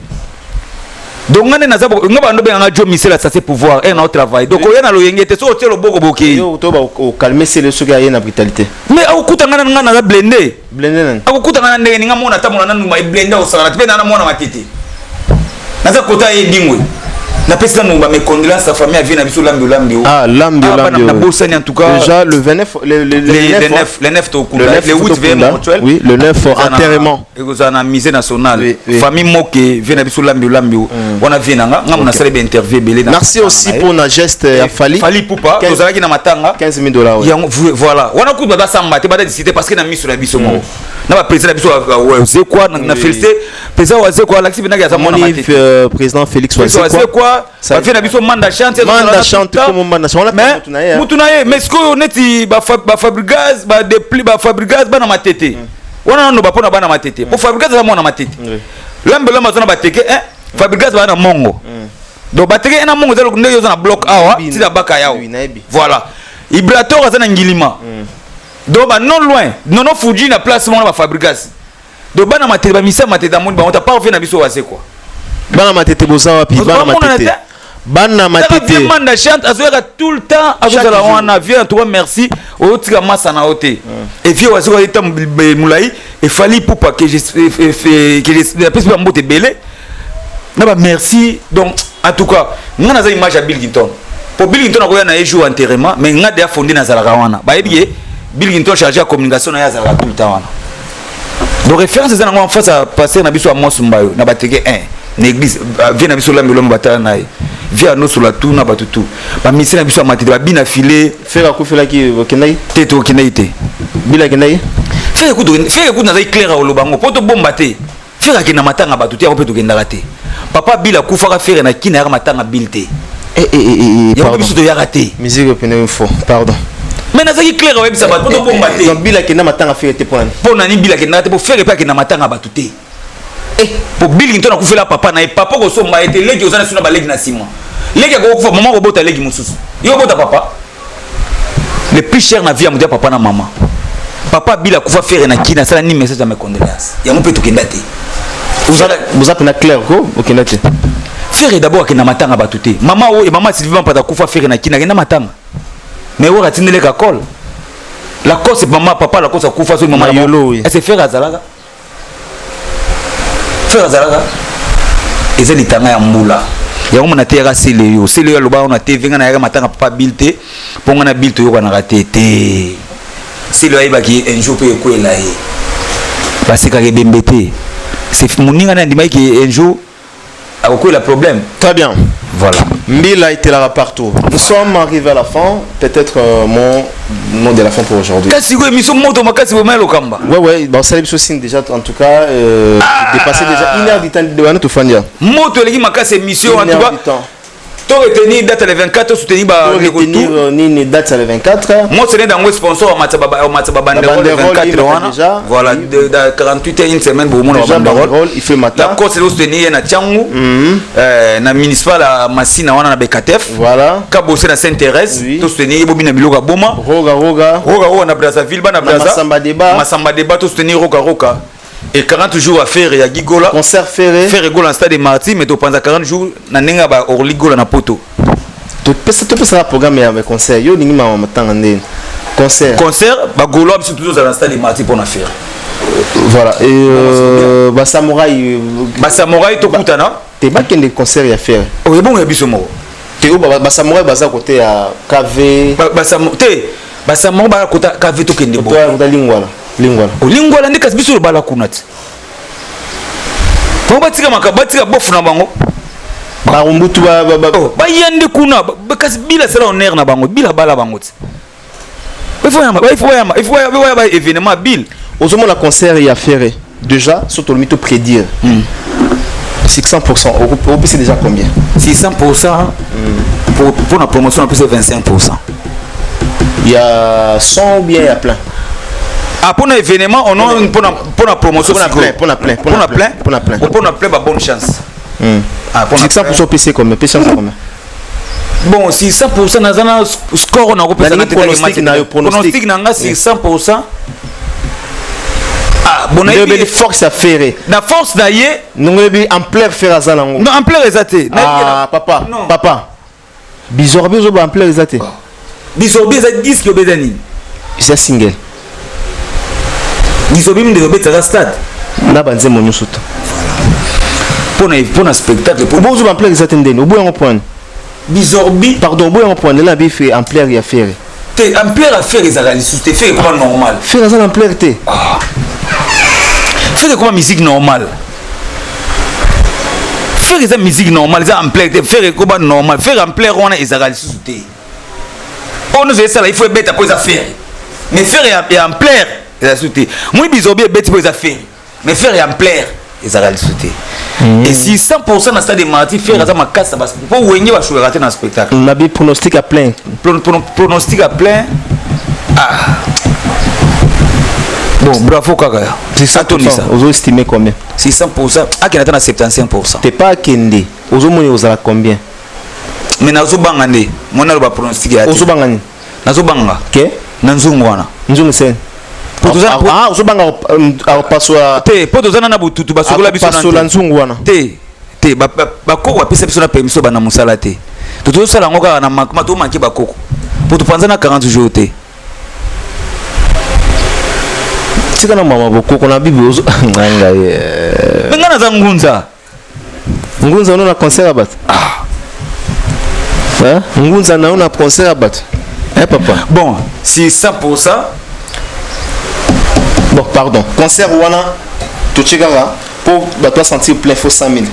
donc nga nde naza nga bando benganga Jo Misela, ça c'est pouvoir e na otravaille. Donc oya na loyenge te, soki otie loboko bokei. Yo to ba ocalmer Sele soki aye na brutalité. Mais akokuta nga na nga naza blindé. Blindé nani? Akokuta nga na ndenge ninga mona tambola na nduma eblindé, akosakana te mpe na mwana matete, naza kota ye dingwe. Napesi nanu ba mes condoléances à famille ya vie na biso Lambi Olambi. Ah, Lambi Ah, Olambi. bana nabosani en tout cas. Déjà le 29, le le 9, 9, le 9 tokunda, Le 9, le 8 VM tokunda. mortuel. Oui, le 9, enterrement. Ekozala na musée national. Oui, oui. Famille moke vie na biso Lambi Olambi. Wana vie na nga, nga mona sali ba interview ebele na. Merci aussi pour na geste ya Fally. Fally Ipupa, tozalaki na matanga. 15 000 dollars. Oui. Yango voilà. Wana kutu baza samba te, bada discuter parce que na miso na biso moko. Na ba président na biso Wazekwa na félicité président Wazekwa alakisi benaki aza mwana Moni matete. Président Félix Président Wazekwa. Wazekwa, bavie na biso Manda Chante. Manda Chante, comme Manda Chante. On Mais mutu na ye, hein. mutu na ye, mais sikoyo neti bafabrigas, badepli, bafabrigas bana matete wana nano bapona bana matete po Fabrigas aza mwana matete. Lambe lambe aza na bateke, hein, Fabrigas baa na mongo, donc bateke na mongo eza ndenge oza na bloc awa Nayebi, tina baka yao. Oui, nayebi. Voilà, Ibrator aza na Ngilima, donc ba non loin nono Fuji na place moko na bafabrigas, donc bana matete, bamisia matete amoni bango ta parfait na biso Wazekwa. Bana matete boza wapi? Ozo Bana bamona matete. te? Bana Matete matete. Manda Chante azoyaka tout le temps, azozala jour. wana. Vie, en tout cas merci, otika masa na yo te. Et vie Wazekwa eta molai e Fally Ipupa que apesi bambote ebele na bamerci. Donc en tout cas nga naza image ya Bill Clinton, po Bill Clinton akoya na ye jour enterrement, mais nga deya fonde nazalaka wana. Bayebi ye Bill Clinton chargé ya communication na ye azalaka tout le temps wana. Donc référence eza nango en face ya pasteur na biso Amos Mbayo na bateke 1 na église. Vie na biso Lambi Olombo batala na ye, vie anosola tu na bato tu, bamisi na biso ya matete babina file. Ferre akufelaki, okendaki? Te, tokendaki te. Bila akendaki? Ferre kutu, Ferre kutu nazali clair oloba yango mpo tobomba te. Ferre akenda matanga bato te, yango mpe tokendaka te. Papa Bill akufaka, Ferre na kina yaka matanga Bill te. Eh, eh, eh, eh, yango mpe pardon. Biso toyaka te. Musique pene faux. Pardon. Mais nazalaki clair oyebisa bato mpo tobomba te. Donc Bill akenda matanga Ferre te, pona nini? Mpo na nini Bill akendaka te? Mpo Ferre mpe akenda matanga bato te. Po Bill Clinton akufela papa na ye, papa kosomba ye te. Leki oza na suna baleki na nsima, leki akokufa, mama kobota leki mosusu, yo obota papa le plus cher na vie ya moto ya papa na mama. Papa Bill akufa, Ferre na kina asala ni message ya mes condoléances, yango mpe tokenda te. Boza pena clair ko okenda te? Ferre d'abord akenda matanga bato te. Mama oyo, mama Sylvie Mampata akufa, Ferre na kina akenda matanga, mais oyo atindeleka kole Lacoste, mama papa Lacoste akufa, soki mama Mayolo, oui. Ese Ferre azalaka, Ferre azalaka eza litanga ya mbula. Yango mona te yaka sele yo, sele yo aloba wana te, venga na yaka matanga papa Bill te, mpo nga na Bill toyokanaka te te. Sele ayebaki un jour mpe ekwela ye, basekaka ebembe te. C'est moninga na andimaki ke un jour akokwela problème. Très bien. Voilà. Mbila etelaka partout. Nous sommes arrivés à la fin. Peut-être mon mot de la fin pour aujourd'hui. Kasi ko émission moto makasi bomaya lokamba. Ouais, bon, ça aussi déjà, en tout cas, dépassé déjà une heure du temps de tout fandia. Moto eleki makasi émission en Une tout heure cas. du temps. To retenir date le 24, soutenir ba Pour retenir nini date le 24. Moi c'est dango sponsor wa matsa ba banderole le banderole, 24 il wana. déjà. Voilà, de 48 heures, une semaine bomona ba Déjà, banderole. banderole, il fait matin. La course soutenir na Tiangu, na municipal ya Masina wana na Bekatef. Voilà. Kabose na Sainte Thérèse. Oui. To soutenir bobina biloko ya boma. Roga Roga. Roga Roga na Brazzaville, bana Na Brazza. Massamba Débat. Massamba Débat, to soutenir Roga Roga et 40 jours à faire ya Gigola. Concert Ferré. Ferre Gola na stade Martyr, mais topanza 40 jours na ndenge ya ba Orly Gola na poto. Topesa programme ya concert. Yo ningi mama matanga ndeni. Concert. Concert bagaulois, biso tozala na stade Martyr mpona faire. Voilà. Et ba samouraï. Basamouraï tokutana. Te, bakende concert ya Ferre. Oyo ebongo ya biso moko. Te, oyo basamouraï baza côté ya KV. Te, basamouraï baya kota KV, tokende bo. Kota Lingwala. Lingwala. Olingwala nde, kasi biso lobala kuna ti bango batika makambo, batika bofu na bango. Barumbutu ba Oh, baya nde kuna kasi bila sala honneur na bango, bila bala bango ti il faut baya ba événement Bill. Ozomona concert ya Ferre déjà, surtout le to prédire 600%, opesi déjà combien? 600% pour la promotion, plus 25%. Il y a 100 ou bien il y a plein? Ah, pour l'événement, on a pour la promotion. Pour la plein, pour la plein, pour la plein. Pour la plein. Pour la plein, bah, bonne chance. Ah, pour 600% PC combien? PC combien? Bon, 600% naza na score na kopesa na pronostic na yo, pronostic na nga 600%. Ah, bon, na force ya Ferre. Na force na ye. Ndongo yebi ampleur Ferre aza nango. Non, ampleur eza te. Ah, papa, papa. Bizorbi ozoba ampleur eza te. Bizorbi eza disque obeza nini? Eza single. Bizorbi nde obetaka stade. Na banzembo nyonso to. Mpona spectacle. Obozoba ampleur eza te ndeni oboyango point. Bizorbi. Pardon, oboyango point ndela bi fe ampleur ya Ferre. Te, ampleur ya Ferre ezalaka lisusu te. Ferre ekoma normal. Ferre aza na ampleur te. Ah. Ferre ekoma musique normale. Ferre eza musique normale, eza ampleur te. Ferre ekoma normal. Ferre ampleur wana ezalaka lisusu te. Oyo nyonso esala, il faut ebeta mpo eza Ferre, mais Ferre ya ampleur eza lisusu te. Moi Bizorbi ebeti mpo eza Ferre, mais Ferre ya ampleur ezalaka lisusu te. Et si 100% na stade de Martyr, Ferre aza makasi mpo Wenge bashokaka te na spectacle. Nabi pronostic à plein. Pronostic à plein, ah bon, bravo kaka. Atonisa. Ozo estimer combien? 600%, akende ata na 75%. Te, pas akende. Ozomoni ozala combien? Mais nazobanga nde mwana aloba pronostic ya te. Ozobanga nini? Nazobanga ke na nzungu wana. Nzungu sen. Ah, ozobanga akopasola. Te, mpo toza na bututu, basokola biso. Akopasola nzungu wana. Te te, bakoko bapesa biso na permission bana mosala te. To tozosala yango kaka na manquement, tomanke bakoko mpo topanza na 40 jours te. Tika na mama bokoko na bibi ozo ngai ngai. Me ngai naza ngunza. Ngunza no na concert ya bato. Ah. Hein? Ngunza na yo na concert ya bato. Eh papa. Bon, si 100%. Bon, pardon. Concert wana totie kaka mpo bato basentir plein, faut 100 000.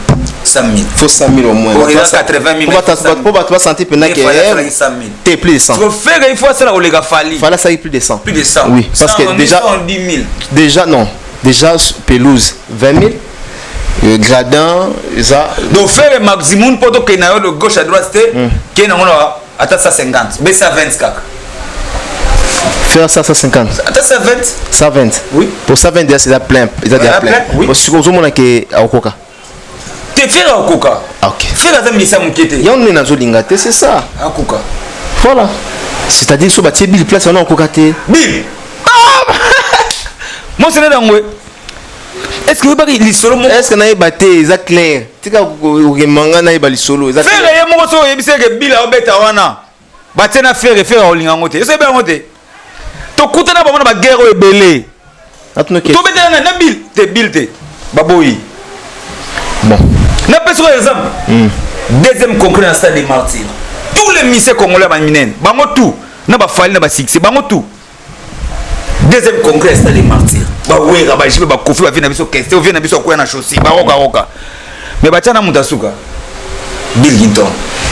100 000. Faut 100 000 au moins. Bon, eza 80 000. Mpo bato basentir mpenza ke 100 000. Te, plus de 100. Parce que Ferre, il faut asala koleka Fally. Fally asalaki plus de 100. Plus de 100. Oui, parce que déjà 110 000. Déjà non, déjà pelouse 20 000, gradin eza. Donc Ferre maximum, mpo tokende na yo de gauche à droite te, kende nango na ata 150 be 120 kaka. Faire ça 150. Ata 120. 120. Oui. Pour 120 déjà, c'est plein, eza déjà plein. Oui. Sikoyo ozomona ke akokoka? Te, Ferre akokoka. Ok. Ferre aza milisa moke te. Yango nde nazolinga te, c'est ça. Akoka. Voilà, c'est-à-dire so batie Bill place wana, okoka te. Bill mosene nango, est ce que oyebaki lisolo moko? Est ce que nayeba te? Eza clair, tika okemanga, nayeba lisolo eza. Ferre ye moko, so oyebisi eke Bill aobeta wana, batie na Ferre, Ferre aolinga yango te. Eso oyeba yango te. Tokutana bango na baguerre oyo ebele. Tobetana na Bill te, Bill te, baboyi. Bon. Napesi oyo exemple, deuxième congrès na stade des Martyrs, tous les musiciens congolais ya baminene, bango tout na baFally na basuccès, bango tout, deuxième congrès ya stade des Martyrs, baWerra, baJB, baKoffi, bavie na biso keste, ovie na biso akwya na chaussée, barokaroka, mais batia na moto asuka Bill Clinton.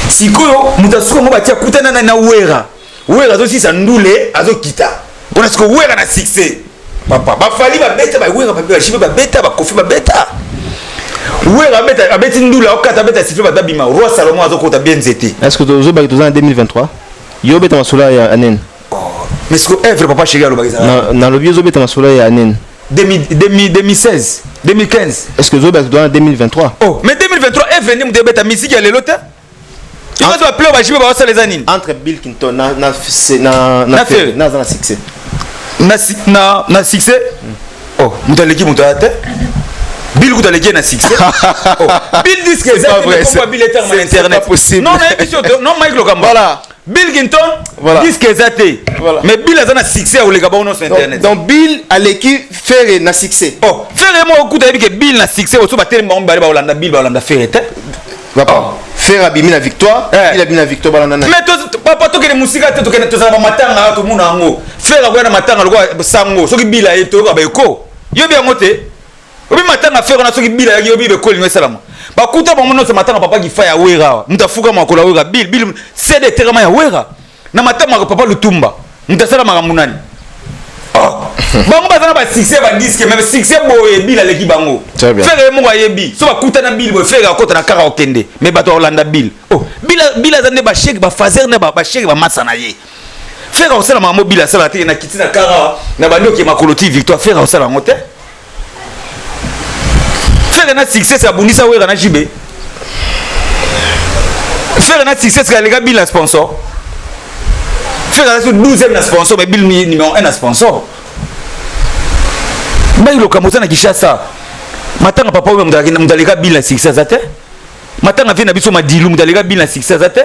Sikoyo moto asuka ngo batia kutana na Wera. Wera azosisa ndule, azokita mpona sikoyo Wera na succès. Papa, baFally babeta, baWerra, baJB babeta, baKoffi babeta, Wera abeta, abeti ndule, aokata, abeta sifflet, bato babima, roi Salomon azokota bien nzete. Est ce que tozobaki toza na 2023, yo obeta masolo ya nini? Mais sikoyo œuvre papa chéri alobaka ezala. Nalobi ozobeta masolo ya nini? 2016, 2015. Est ce que ozobaki toza na 2023? Oh, mais 2023, œuvre nde moto ebeta misiki ya lelo te. Yo baplay baJB baosala eza nini? Entre Bill Clinton na na Ferre. Naza na succès. Na succès, oh, moto aleki moto aya te. Bill kuta aleki ye na succès. Oh, Bill disque eza pas vrai, te. Bill etanga na c'est internet pas possible. Non, nayebi so non, Mike Lokamba. Voilà. Bill Clinton, Voilà. disque eza te, Voilà. mais Bill aza na succès ya koleka bango nyonso na internet. Donc Bill aleki Ferre na succès? Oh, Ferre moko kuta yebi ke Bill na succès oso batelemi bango mibale, baolanda Bill, baolanda Ferre te. Papa, Ferre abimi na victoire. Eh. Bill abimi na victoire, balanda na Mais papa, tokende mosika te, tokende tozala bamatanga awa, tomona yango. Ferre akoya na matanga lokola sango, soki Bill aye, toyoka baeko yobi yango te. Obi matanga Ferre wana, soki Bill ayaki, yobi beko elingo esalama. Bakuta bango nyonso matanga papa Gifa ya Wera awa, moto afuka makolo ya Wera, Bill. Bill cd etekama ya Wera na matanga ya papa Lutumba, moto asala makambo nani? Oh. Bango baza na basuccès, badisque, mais succès boye Bill aleki bango. Très bien. Ferre ye moko ayebi so bakutana Bill boye, Ferre akota na kaka okende, mais bato akolanda Bill. Oh, Bill, Bill aza nde basheke bafaser nde basheke bamasa na ye. Ferre akosala makambo Bill asala te. Na kiti na kaka na bandi oke makolo ti victoire, Ferre akosala yango te. Ferre na succès abundisa Wera na JB. Ferre na succès aleka Bill na sponsor. Ferre aza so 12e na sponsor, mais Bill numéro 1 na sponsor. Mbai Lokambo, oza na Kinshasa, matanga papa oyo, moto aleka Bill na succès aza te. Matanga vie na biso Madilu, moto aleka Bill na succès aza te.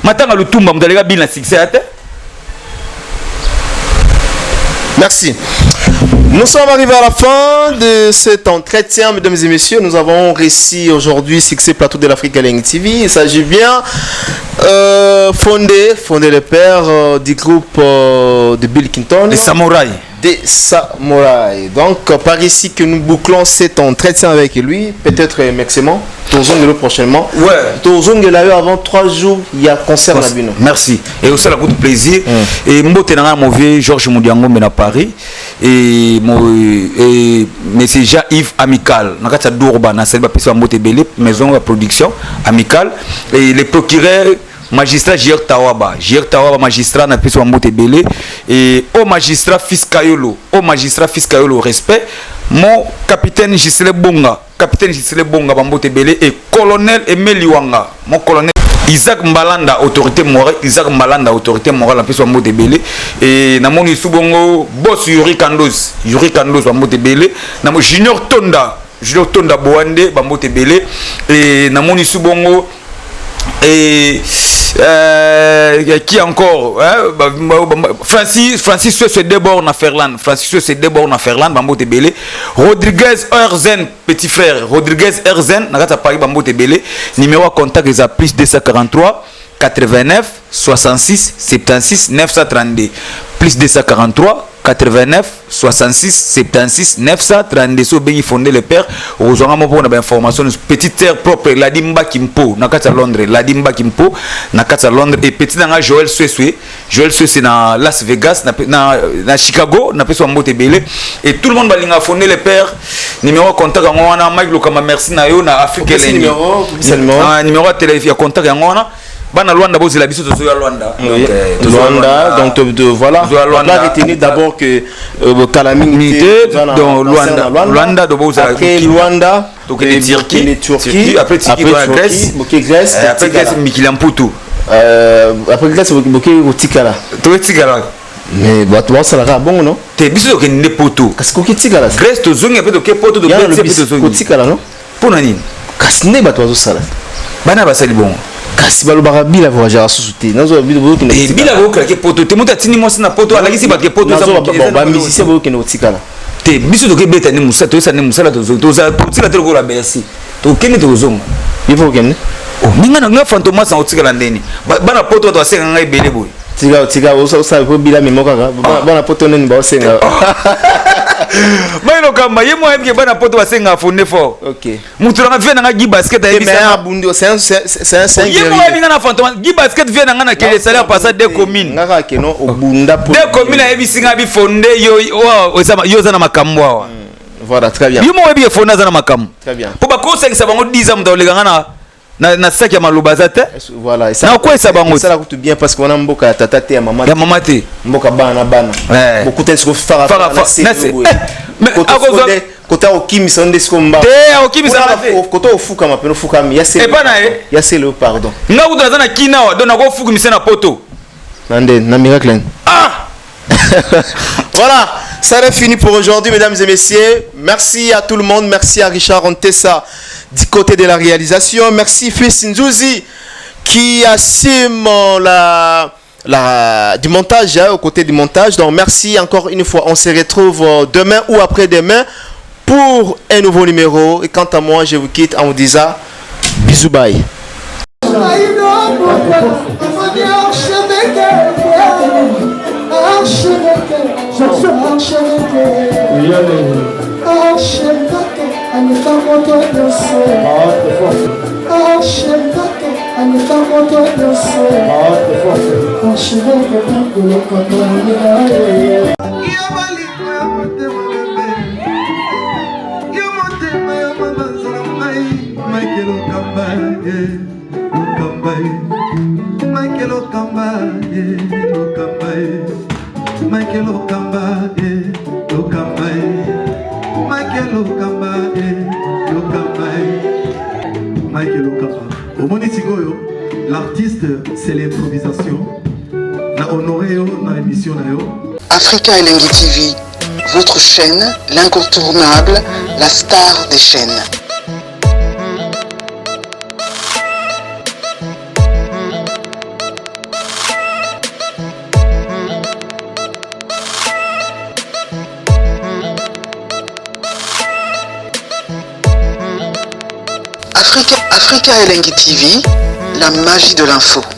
Matanga Lutumba, moto aleka Bill na succès aza te. Merci. Nous sommes arrivés à la fin de cet entretien, mesdames et messieurs. Nous avons réussi aujourd'hui Succès Plateau de l'Afrique Elengi TV. Il s'agit bien fondé le père du groupe de Bill Clinton. Les samouraïs. Des samouraïs. Donc, par ici que nous bouclons cet entretien avec lui. Peut-être maximum. Tozongela prochainement. Tozongela yo avant 3 jours, il y a concert na bino. Merci. Et aussi, la coup de plaisir. Et mbote na mauvais Georges Moudiango à Paris. Et et monsieur Jean-Yves Amical. Na kati ya Durban, na sel ba pesa mbote belé, maison de production Amical. Et les procureurs magistrat J.R. Tawaba, J.R. Tawaba magistrat na pesa mbote belé. Et au magistrat Fils Kayolo, au magistrat Fils Kayolo respect. Mon capitaine Gisele Bonga, capitaine Gisele Bonga bambote belé et colonel Emile Liwanga, mon colonel Isaac Mbalanda, autorité morale, Isaac Mbalanda, autorité morale, en plus, bambote belé. Et namoni Subongo, boss Yuri Kandos, Yuri Kandos, bambote belé. Namo Junior Tonda, Junior Tonda Boande, bambote belé. Et namoni Subongo, et qui encore, hein, ba, ba, ba, ba, Francis, Francis Suesse Debord na Ferland, Francis Suesse Debord na Ferland, bambote belé. Rodriguez Erzen, petit frère, Rodriguez Erzen, na kati Paris, bambote belé. Numéro à contact est à plus 243 89 66 76 932. Plus 243 89 66 76 932. So bengi fondé le père ozwanga mo pona ba information petite terre propre Ladimba Kimpo na kati ya Londres, Ladimba Kimpo na kati ya Londres. Et petit nanga Joël Sweswe, Joël Sweswe na Las Vegas, na Chicago, na peso mbote belé. Et tout le monde balinga fondé le père numéro contact yango wana. Mike Lokamba, merci na yo na Afrique Opesi Elengi. numéro, opesi numéro. Ah, numéro ya télé ya contact yango wana. Bana Luanda bozela biso tozoya Luanda. Oui. Donc, tozoya Luanda, Luanda. donc, de, voilà. Tozoya Luanda. On a retenu d'abord que Kalaming Mité, était dans la donc, dans Luanda. la Luanda. Luanda, donc, bozela Après Burkina. Luanda, Donc, les et Turquie. les Turquie. Turquie, après Turquie, Après dans la Turquie, Grèce. Boké Grèce, Après Tikala. Grèce, Mikili Mputu. Après Grèce, Boké Tikala. Toké Tikala. Mais, bah, toi, ça l'a bon, non? Te, biso tokende nde poto. Kasi koki Tikala, ça. Grèce, tozongi, après toke poto, Yana tobeti, lobi après tozongi. kotikala, non? Mpona nini? Kasi nde bato bazosala. Bana basali bongo. Kasi balobaka bila voyagera susu te. Nazo bila bokende Eh, kotikala. bila bokokela poto te. Moto atindi mwasi na poto, alakisi bato ke poto eza Nazo mokili, ba- eza ba na musicien bokende kotikala. Te, biso tokebeta nde mosala, toyesa nde mosala, totika te lokola Bercy. Tokende, tokozonga. Ye fo kokende? Oh, ninga na nga Fantomas na kotikala ndeni. Bana poto bato basenga ngai ebele boye. Tika, tika, osala po bila memo kaka. Bana poto nini baosenga? Mai Lokamba ye mo ayebi ke bana poto basenga fonde fort. Ok. Mutu nanga vie nanga Guy Basket Mais ayebisa un abundi, c'est un ye mo guerrier. ayebi nga na Fantomas Guy Basket vie nanga na kele sali apasa deux communes. Ngaka keno obunda po. Deux communes ayebisi nga bi fonde yo yo oza na makambo awa. Voilà, très bien. Yo mo oyebi ke fonde aza na makambo. Très bien. Po bakosangisa bango 10 ans moto aleka nga na saki ya maloba aza te. Est-ce que, voilà, et ça, Na quoi ça bango? Ça coûte bien parce qu'on a mboka ya tata te ya mama. Ya mama te. Mboka bana bana. Ouais. Beaucoup de choses fara Fara, fara fara, na na se se. boye. Eh, mais Koto akozwa- skonde, kota okimisa nde siko mba. Te, okimisa Kuna nga te. Kota ofukama peno fukami ya se. Epa na ye. Ya se le pardon. Nga kutu naza na kina wa, donc nakofukamisa na poto. Na nde na miracle. Ah! Voilà, ça est fini pour aujourd'hui, mesdames et messieurs. Merci à tout le monde. Merci à Richard Antessa du côté de la réalisation. Merci Fils Nzouzi qui assume la, du montage, hein, au côté du montage. Donc merci encore une fois. On se retrouve demain ou après-demain pour un nouveau numéro. Et quant à moi, je vous quitte en vous disant bisous bye. Omoni sikoyo, l'artiste, c'est l'improvisation. Na honoré yo na émission na yo. Africa Elengi TV, votre chaîne, l'incontournable, la star des chaînes. Africa, Africa Elengi TV, la magie de l'info.